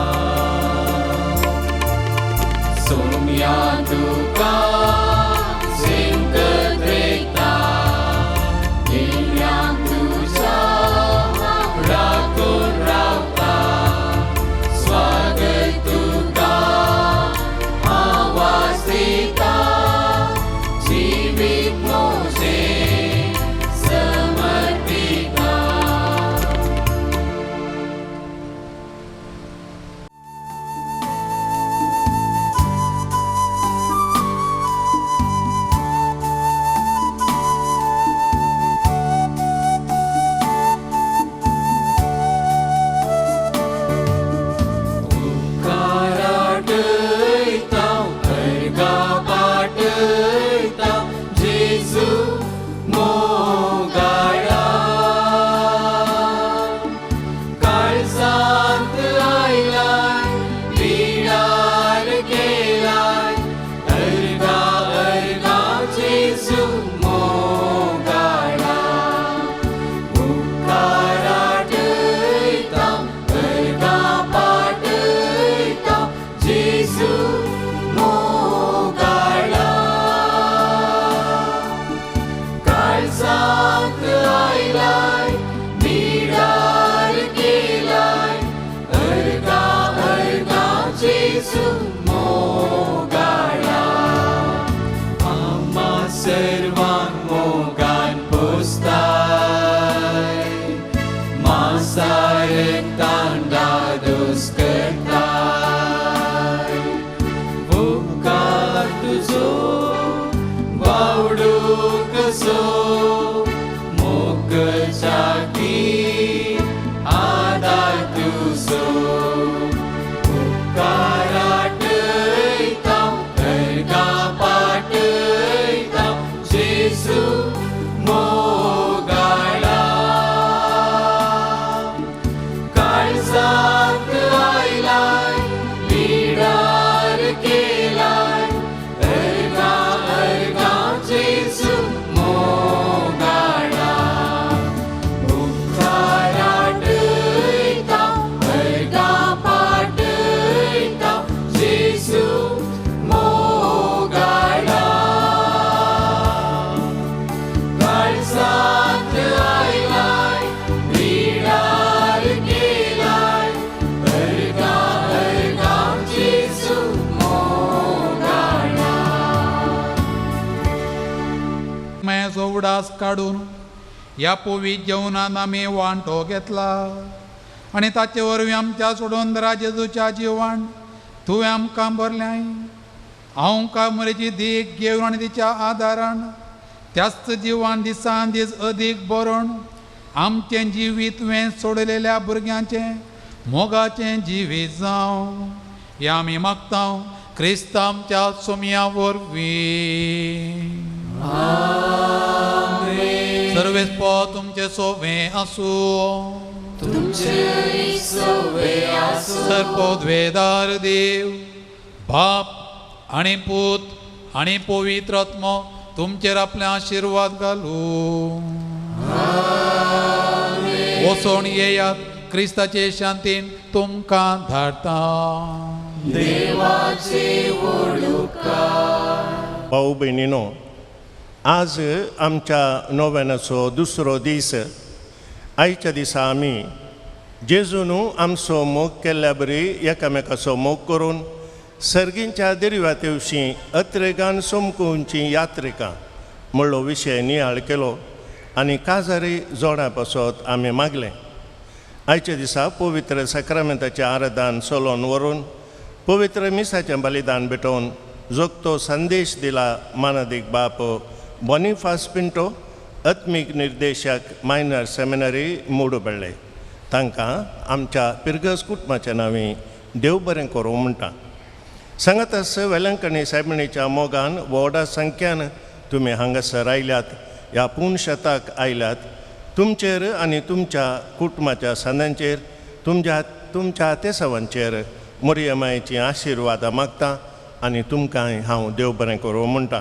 सोम्या तुका सेवकत रेखता, येया तुज्या हांव राखून रावता. स्वागत तुका आवाज दिता, जिवीत मोजे समर्पिता. उडास काडून ह्या पवित्र जेवणान आमी वांटो घेतला आनी ताचे वरवीं आमच्या सोडून जेजूच्या जिवान तुवें आमकां भरल्याय. हांव कामरेची देख घेवन आनी तिच्या आदारान त्याच जिवान दिसान दीस अदीक बरोवन आमचें जिवीत तुवें सोडलेल्या भुरग्यांचें मोगाचें जिवीत जावं हें आमी मागता क्रिस्त आमच्या सोमया वरवीं. सर्वेस्पो तुमचें सोवें आसूं. सर्पोद्वेदार देव बाप आनी पूत आनी पवित्र आत्मो तुमचेर आपले आशिर्वाद घालूं. वचोन येयात क्रिस्ताचे शांतीन तुमकां धाडटा. भाऊ भयणीनो, आज आमच्या नोवेनाचो दुसरो दीस. आयच्या दिसा आमी जेजून आमचो मोग केल्ल्या बरी एकामेकाचो मोग करून सर्गींच्या दर्यातेवशीं अत्रेगान सोमकुंची यात्रिकां म्हणलो विशय नियाळ केलो आनी काजारी जोडा पासत आमी मागलें. आयच्या दिसा पवित्र साक्रामेंताचें आराधन चलोवन व्हरून पवित्र मिसाचें बलिदान भेटोवन जोगतो संदेश दिला मानादीक बाप बोनिफास पिंटो, आत्मीक निर्देशक मायनर सेमिनरी मोडुबेळ्ळे. तांकां आमच्या पिरगस कुटुंबाच्या नांवी देव बरें करूं म्हणटा. सांगातास वेलंकणी सायबिणीच्या मोगान व्हडा संख्यान तुमी हांगासर आयल्यात, ह्या पूर्ण शेताक आयल्यात. तुमचेर आनी तुमच्या कुटुंबाच्या सांद्यांचेर तुमच्या तेसावांचेर मोरयमायची आशिर्वादां मागता आनी तुमकांय हांव देव बरें करूं म्हणटा.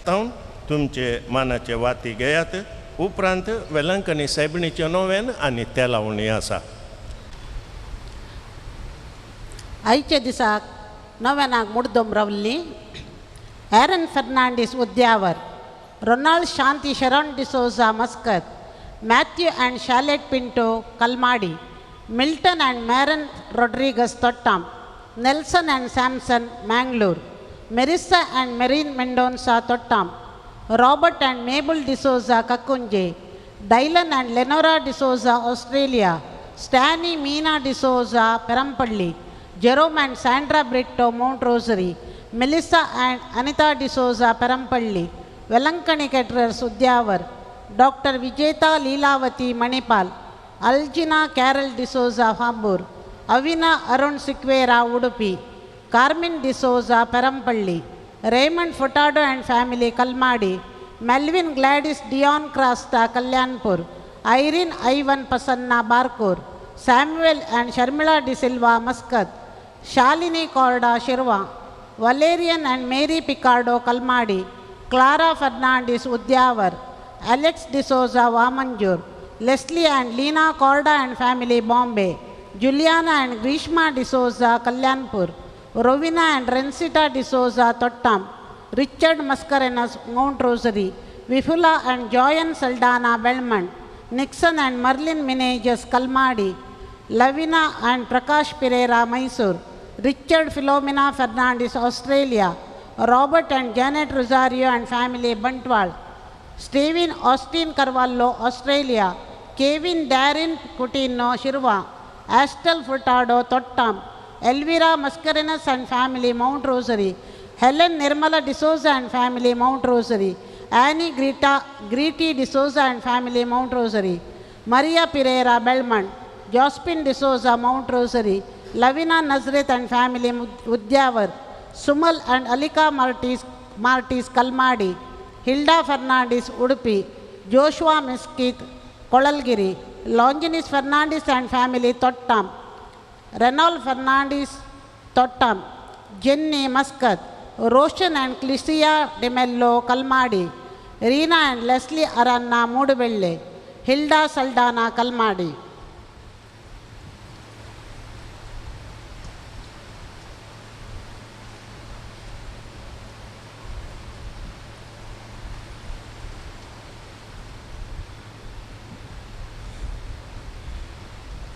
तावन तुमचे मानाचे वाती घेयात. उपरांत वेलंकणी सायबिणीचें नोवेन आनी तेलावणी आसा. आयच्या दिसाक नव्यानाक मुड्दम रावल्ली Aaron Fernandes Udyavar, Ronald Shanti Sharon D'Souza Muscat, Matthew and Charlotte Pinto Kalmadi, Milton and Maron Rodrigues Thottam, Nelson and Samson Mangalore, Merissa and Marine Mendonca Thottam, Robert and Mabel D'Souza Kakunje, Dylan and Lenora D'Souza Australia, Stany Meena D'Souza Perampalli, Jerome and Sandra Britto Mount Rosary, Melissa and Anita D'Souza Perampalli, Velankani Caterers Udyavar, Dr. Vijeta Leelavati Manipal, Aljina Carol D'Souza Hambur, Avina Arun Siqueira Udupi, Carmen D'Souza Perampalli, Raymond Furtado and family Kalmadi, Melvin Gladys Dion Krasta Kalyanpur, Irene Ivan Pasanna Barkur, Samuel and Sharmila D'Silva Muscat, Shalini Korda Shirwa, Valerian and Mary Picardo Kalmadi, Clara Fernandez Udyavar, Alex D'Souza Vamanjur, Leslie and Lena Korda and family Bombay, Juliana and Grishma D'Souza Kalyanpur, Rowena and Rensita D'Souza Thottam, Richard Mascarenas Mount Rosary, Vifula and Joyan Saldana Belmont, Nixon and Merlin Menages Kalmadi, Lavina and Prakash Pereira Mysore, Richard Philomena Fernandez Australia, Robert and Janet Rosario and family Bantwal, Steven Austin Carvalho Australia, Kevin Darren Coutinho Shirwa, Astel Furtado Thottam, Elvira Mascarenas and family Mount Rosary, Helen Nirmala D'Souza and family Mount Rosary, Annie Greti D'Souza and family Mount Rosary, Maria Pereira Belmont, Jospin D'Souza Mount Rosary, Lavina Nazareth and family Udyavar, Sumal and Alika Martis Kalmadi, Hilda Fernandez Udupi, Joshua Mesquite Kolalgiri, Longinus Fernandez and family Thottam, Renal Fernandez Thottam, Jenny Muscat, Roshan and Clisia DeMello Kalmadi, Reena and Leslie Aranna Moodubelle, Hilda Saldana Kalmadi.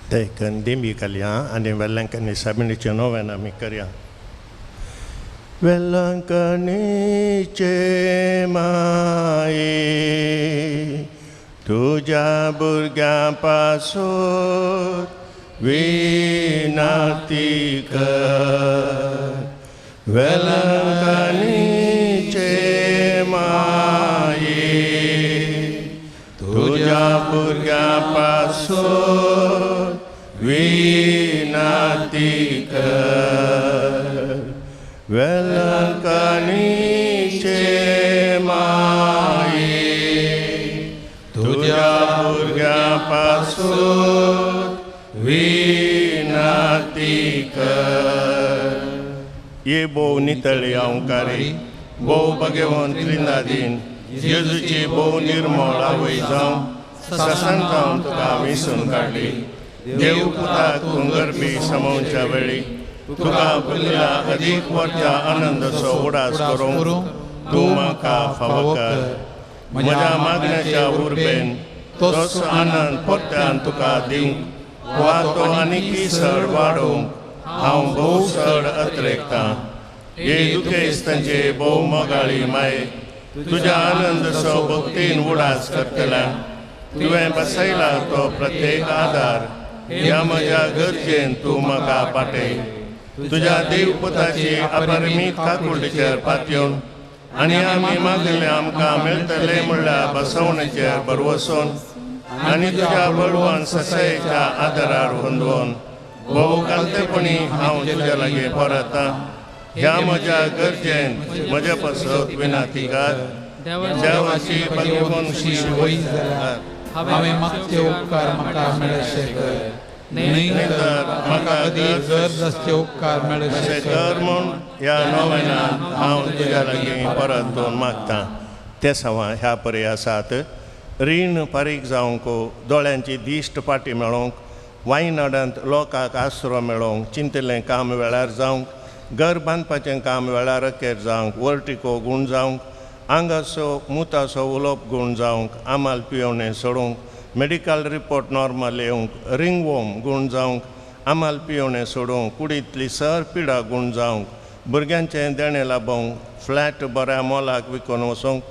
देखून दिंबी घालया आनी वेलंकनी सायबिणीचें नोवेन आमी करया. वेलंकणीचे माये तुज्या भुरग्यां पासून विनाती कर. वेलंकणीचे माये तुज्या भुरग्यां पासून विनाती कर. वेलंकणीचे माये तुज्या भुरग्यां पासून विनाती कर. ये भोव नितळी अंकारी भोव भगवंत त्रिनादीन जेजूची भोव निर्मळ आवय जावं ससान जावन तुका विसून काडली. देव पुताक तूं गरबी समोवच्या वेळी तुका भुरल्या अदीक वरच्या आनंदाचो उडास करूंक तूं म्हाका फावो कर. म्हज्या मागण्याच्या उर्बेन तोच आनंद परत्यान तुका दिवंक वा तो आनीकय सड वाडोवंक हांव भोव चड अत्रेकतां. हे दुखेस्तांचे भोव मोगाळी माये तुज्या आनंदाचो भक्तीन उडास करतल्या तुवें बसयला तो प्रत्येक आदार ह्या म्हज्या गरजेन तूं म्हाका पाटय. तुज्या देवपुताची अपरिमीत काकुळटीचेर पातयेवन आनी आमी मागिल्लें आमकां मेळटलें म्हणल्यार बसवणेचेर भरवसून आनी तुज्या बळवंत ससायेच्या आदारार होंदोवन भोव कालतेपणी हांव तुज्या लागीं परतां. ह्या म्हज्या गरजेन म्हज्या पासत विनाती कर. देवाची भगवंत खुशी जाल्यार हांवें मागचे उपकार म्हाका मेळशे कर, न्हय तर म्हाका अदीक गरज आसचे उपकार मेळशे कर म्हूण ह्या नोवेनान हांव तुज्या लागीं परत मागतां. ते सवां ह्या परी आसात. रीण फारीक जावंक, दोळ्यांची दिश्ट फाटी मेळोवंक, वायनाडांत लोकांक आसरो मेळोवंक, चिंतिल्लें काम वेळार जावंक, घर बांदपाचें काम वेळार अखेर जावंक, वर्टिको गूण जावंक, आंगाचो मुताचो उलोवप गूण जावंक, आमाल पियोवणें सोडूंक, मेडिकल रिपोर्ट नॉर्मल येवंक, रिंगवोम गूण जावंक, आमाल पियोवणें सोडूंक, कुडींतली सर पिडा गूण जावंक, भुरग्यांचें देणें लाबोवंक, फ्लॅट बऱ्या मोलाक विकून वचूंक,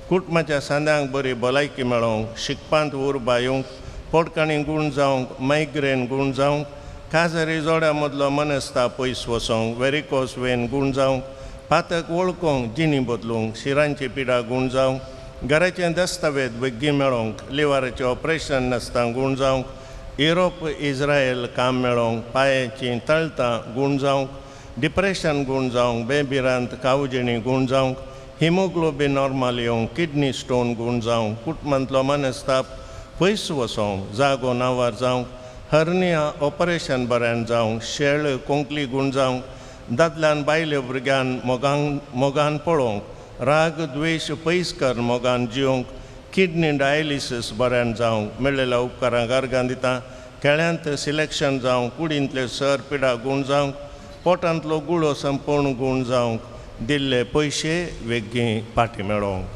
कुटुंबाच्या सांद्यांक बरी भलायकी मेळोवंक, शिकपांत उर्बा येवंक, पोटकाणी गूण जावंक, मायग्रेन गूण जावंक, काजारी जोड्या मदलो मनस्ता पयस वचोंक, वेरिकोस वेन गूण जावंक, पातक वळखूंक, जिणी बदलूंक, शिरांची पिडा गूण जावंक, घराचें दस्तावेज बेगीन मेळोवंक, लिवराचें ऑपरेशन नासतना गूण जावंक, युरोप इस्रायल काम मेळोवंक, पांयाचीं तळतां गूण जावंक, डिप्रेशन गूण जावंक, बेभिरांत कावजेणी गूण जावंक, हिमोग्लोबीन नॉर्मल येवंक, किडनी स्टोन गूण जावंक, कुटुंबांतलो मनस्ताप पयस वचोंक, जागो नांवार जावंक, हर्निया ऑपरेशन बऱ्यान जावंक, शेळ कोंकली गूण जावंक, दादल्यान बायले भुरग्यान मोगान मोगान पळोवंक, राग द्वेश पयस कर मोगान जिवंक, किडनी डायलिसीस बऱ्यान जावंक, मेळ्ळेल्या उपकारांक अर्गां दिता, खेळ्यांत सिलेक्शन जावंक, कुडींतले सर पिडा गूण जावंक, पोटांतलो गुळो संपूर्ण गूण जावंक, दिल्ले पयशे वेगीं फाटी मेळोवंक.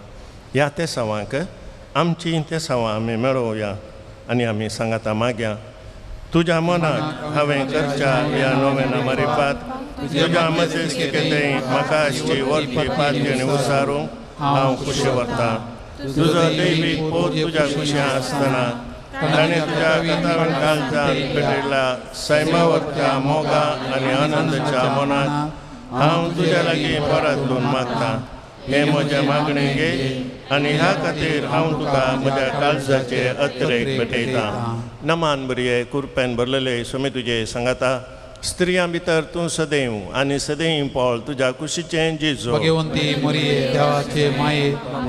ह्या तेसांवांक आमचीं तेसांवां आमी मेळोवया आनी आमी सांगाता मागया. तुज्या मनाक हांवें करच्या ह्या नोवेना मारिफात तुज्या मजेस्तिकेंतय म्हाका आसची वरती पातयेन उसारूंक हांव खुशी व्हरतां. तुजो दैवीक पोत तुज्या खुशी आसतना ताणें तुज्या कथावन काळजान पेटयल्ल्या सैमावरच्या मोगा आनी आनंदाच्या मनाक हांव तुज्या लागीं परत मागतां. हें म्हजें मागणें घे आनी ह्या खातीर हांव तुका म्हज्या काळजाचे अत्रेक भेटयतां. नमान बरये कुरपेन भरलेले सुमी तुजे सांगाता, स्त्रियां भितर तूं सदैव आनी सदैव पळ तुज्या कुशीचें जेजू. भगवंती मोरये देवाचे माये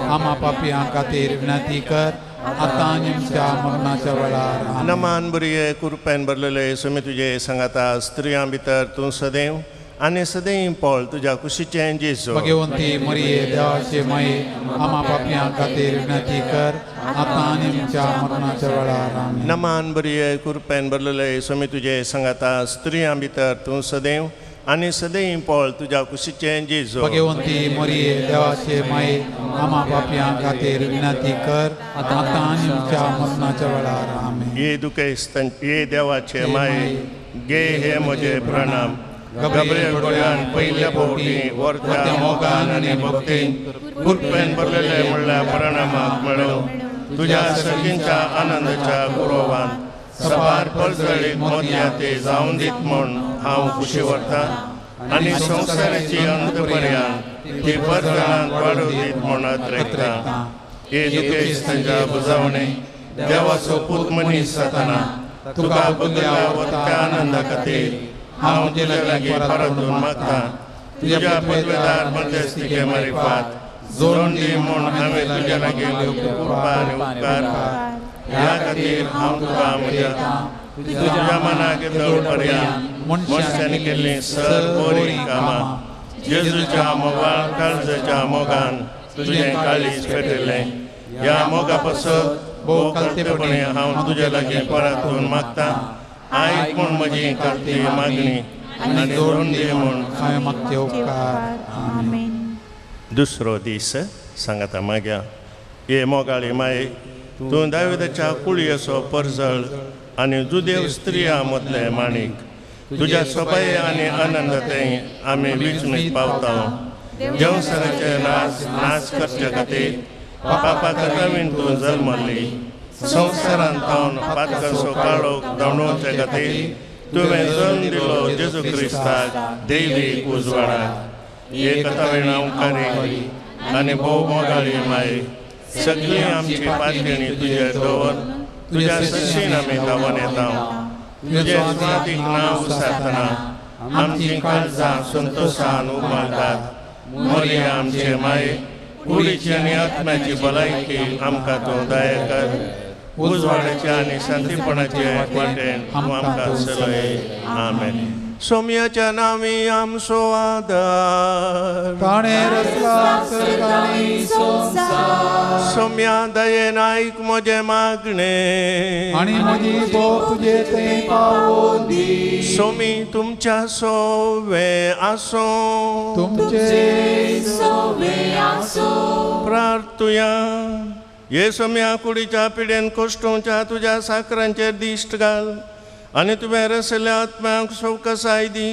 आमा पापयां खातीर विनंती कर आतां आनी आमच्या मरणाच्या वेळार. नमान बरये कुरपेन भरलेले सुमी तुजे सांगाता, स्त्रियां भितर तूं सदैव आनी सदैव पळ तुज्या कुशीचें जेजू. भगवंती मोरये देवाचे माये आमा पापयां खातीर विनंती कर आतां आनी आमच्या मरणाच्या वेळार. नमान बरये कुरपेन भरलेले सुमी तुजे सांगाता, स्त्रियां भितर तूं सदैव आनी सदैव पळ तुज्या कुशीचें जेजू. भगवंती मोरये देवाचे माये आमा पापयां खातीर विनंती कर आतां आनी आमच्या मरणाच्या वेळार. ये दुखेस्त ये देवाचे माये गे हे म्हजे प्रणाम. गब्रियल गोड्यान पयल्या फावटी वर्त्या मोगान आनी भक्तीन कृपेन भरलेले म्हणल्यार परिणामाक मेळ्ळो. तुज्या सखींच्या आनंदाच्या गुरोवान सबार परजळीत मोतयां ते जावन दीत म्हूण हांव खुशी व्हरतां आनी संवसाराची अंत पर्यंत ती परजळांत वाडोव दीत म्हूण अत्रेकतां. हे दुखेस्तांच्या बुजावणे देवाचो पूत मनीस जातना तुका बदल्या वत्या आनंदा खातीर हांव तुज्या लागीं परतून मागतां. तुज्या पदवेदार मध्यस्थिके मारिफात जोडून दी म्हूण हांवें तुज्या लागीं कृपा आनी उपकार. ह्या खातीर हांव तुका म्हज्या तुज्या मनाक दवड पर्यंत मनशांनी केल्लीं सर बरीं कामां जेजूच्या मोगाळ काळजाच्या मोगान तुजें काळीज पेटिल्लें. ह्या मोगा पासत भोव कल्तेपणी हांव तुज्या लागीं परतून मागतां. आयक म्हूण म्हजी कल्ती मागणी आनी जोडून दी म्हूण हांवें मागचे उपकार. आमेन. दुसरो दीस सांगाता माग्या. हे मोगाळी माये, तूं दाविदाच्या कुळयेचो परजळ आनी जुदेव स्त्रियां मदलें माणीक. तुज्या सोबाये आनी आनंदांतय आमी विस्मीत पावता. देवसराचे नाच नाच करचे खातीर पापा कथावीन तूं जल्मल्ली. संवसारांत तावन पातकाचो काळोख धांवडोवचे खातीर तुवें जल्म दिलो जेजू क्रिस्ताक देवीक उजवाडाक. हे कथावीन उपकारी आनी भोव मोगाळी माये, सगळी आमची पातकेणी तुजेर दवर. तुज्या सशीन आमी धांवन येता. तुजें स्वादीक नांव उसारतना आमची काळजां संतोशान उमळटात. मोरया आमचे माये, कुडीची आनी आत्म्याची भलायकी आमकां तूं दया कर. उजवाडाचे आनी शांतीपणाचे वाटेन तूं आमकां चलय. आमेन. सोम्याच्या नांवी आमचो आदार ताणें रचला सर्ग आनी संवसार. सोम्या दयेन आयक म्हजें मागणें आनी म्हजी बोब तुजे थंय पावोवन दी. सोमी तुमच्या सोवे आसूं. तुमचे सोवे आसूं. प्रार्थुया. हे सोम्या, कुडीच्या पिडेन कोश्टोवच्या तुज्या साकरांचेर दिश्ट घाल आनी तुवें रसल्या आत्म्यांक सवकसाय दी.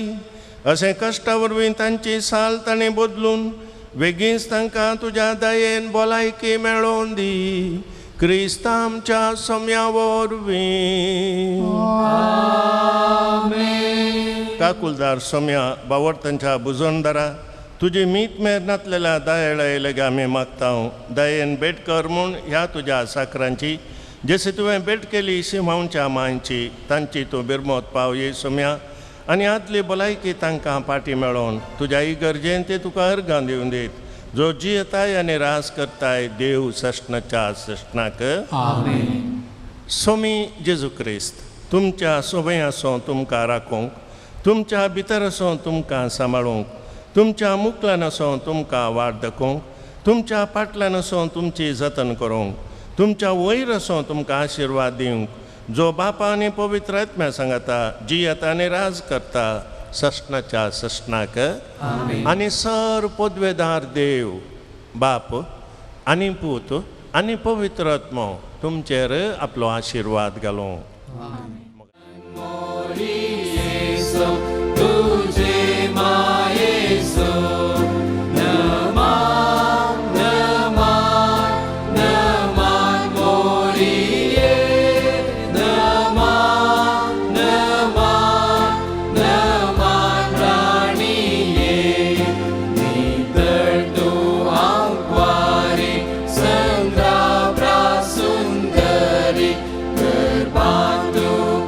अशें कश्टा वरवीं तांची साल तांणी बदलून बेगीनच तांकां तुज्या दयेन भलायकी मेळोवन दी. क्रिस्त आमच्या सोम्या वरवीं. काकुलदार सोम्या, बावडतांच्या बुजोणदारा, तुजी मीत मेर नातलेल्या दयाळाय लागीं आमी मागता. दयेन भेट कर म्हूण ह्या तुज्या साकरांची, जशी तुवें भेट केली शिमांवच्या मांयची, तांची तूं बिरमोत पाव ये सोम्या आनी आदली भलायकी तांकां पाटी मेळोवन तुज्या इगर्जेन ते तुका अर्गां दिवन दीत, जो जियेताय आनी रास करताय देव सश्णाच्या सश्णाक. आमेन. सोमी जेजू क्रिस्त तुमच्या सोबय आसो तुमकां राखूंक, तुमच्या भितर आसो तुमकां सांबाळूंक, तुमच्या मुकल्यान आसो तुमकां वाट दाखोवंक, तुमच्या पाटल्यान आसो तुमची जतन करूंक, तुमच्या वयर आसो तुमकां आशिर्वाद दिवंक, जो बापा आनी पवित्र आत्म्या सांगाता जियेता आनी राज करता सश्णाच्या सश्णाक. आनी सर पदवेदार देव बाप आनी पूत आनी पवित्र आत्मो तुमचेर आपलो आशिर्वाद घालूं. तुजे मायेसो नमान नमान नमान मोरिये, नमान नमान नमान राणिये. नितळ तूं आंकवारी संद्राभ्रा सुंदरी, गर्भांत तूं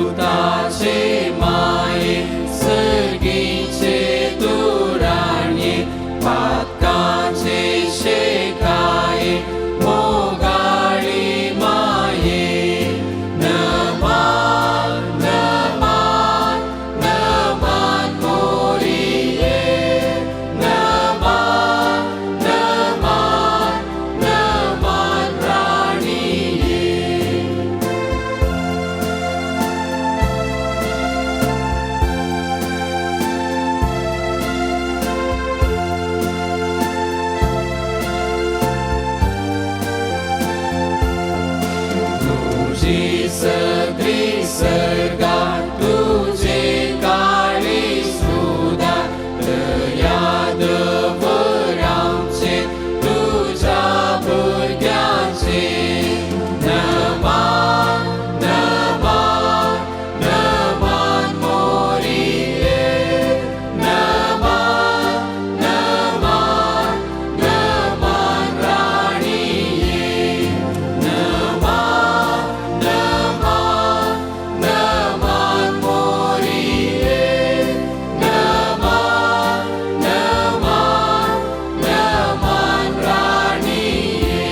पुताचे माये सर्गीचे दुराणे पातकाचे शेकाये मोगाळी माये नमान नमान नमान मोरिये नमान नमान नमान राणिये. तुझी सगळी सर्गा तुझे काळी सुदा दया दवर आमचे तुझ्या भुरग्यांचे नमान नमान नमान मोरिये नमान नमान नमान राणिये नमान नमान नमान मोरिये नमान नमान नमान राणिये.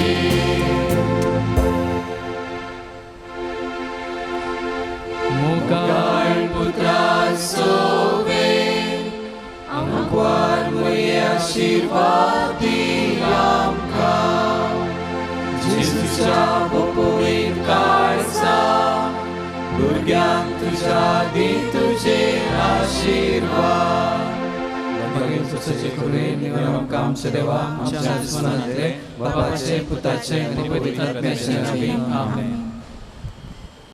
मुगाळ पुत्रा सोवे आमक्वार मुये आशीर्वाद दी आमकां जेजूच्या पवित्र काळजा भुरग्यांक तुज्या दी तुजे आशीर्वाद. मागीर तुझे कृपेन निवळ आमकां आमच्या देवा आमच्या आसमानांतले बापाचे पुताचे आनी पवित्र आत्म्याचे नांवान आमेन.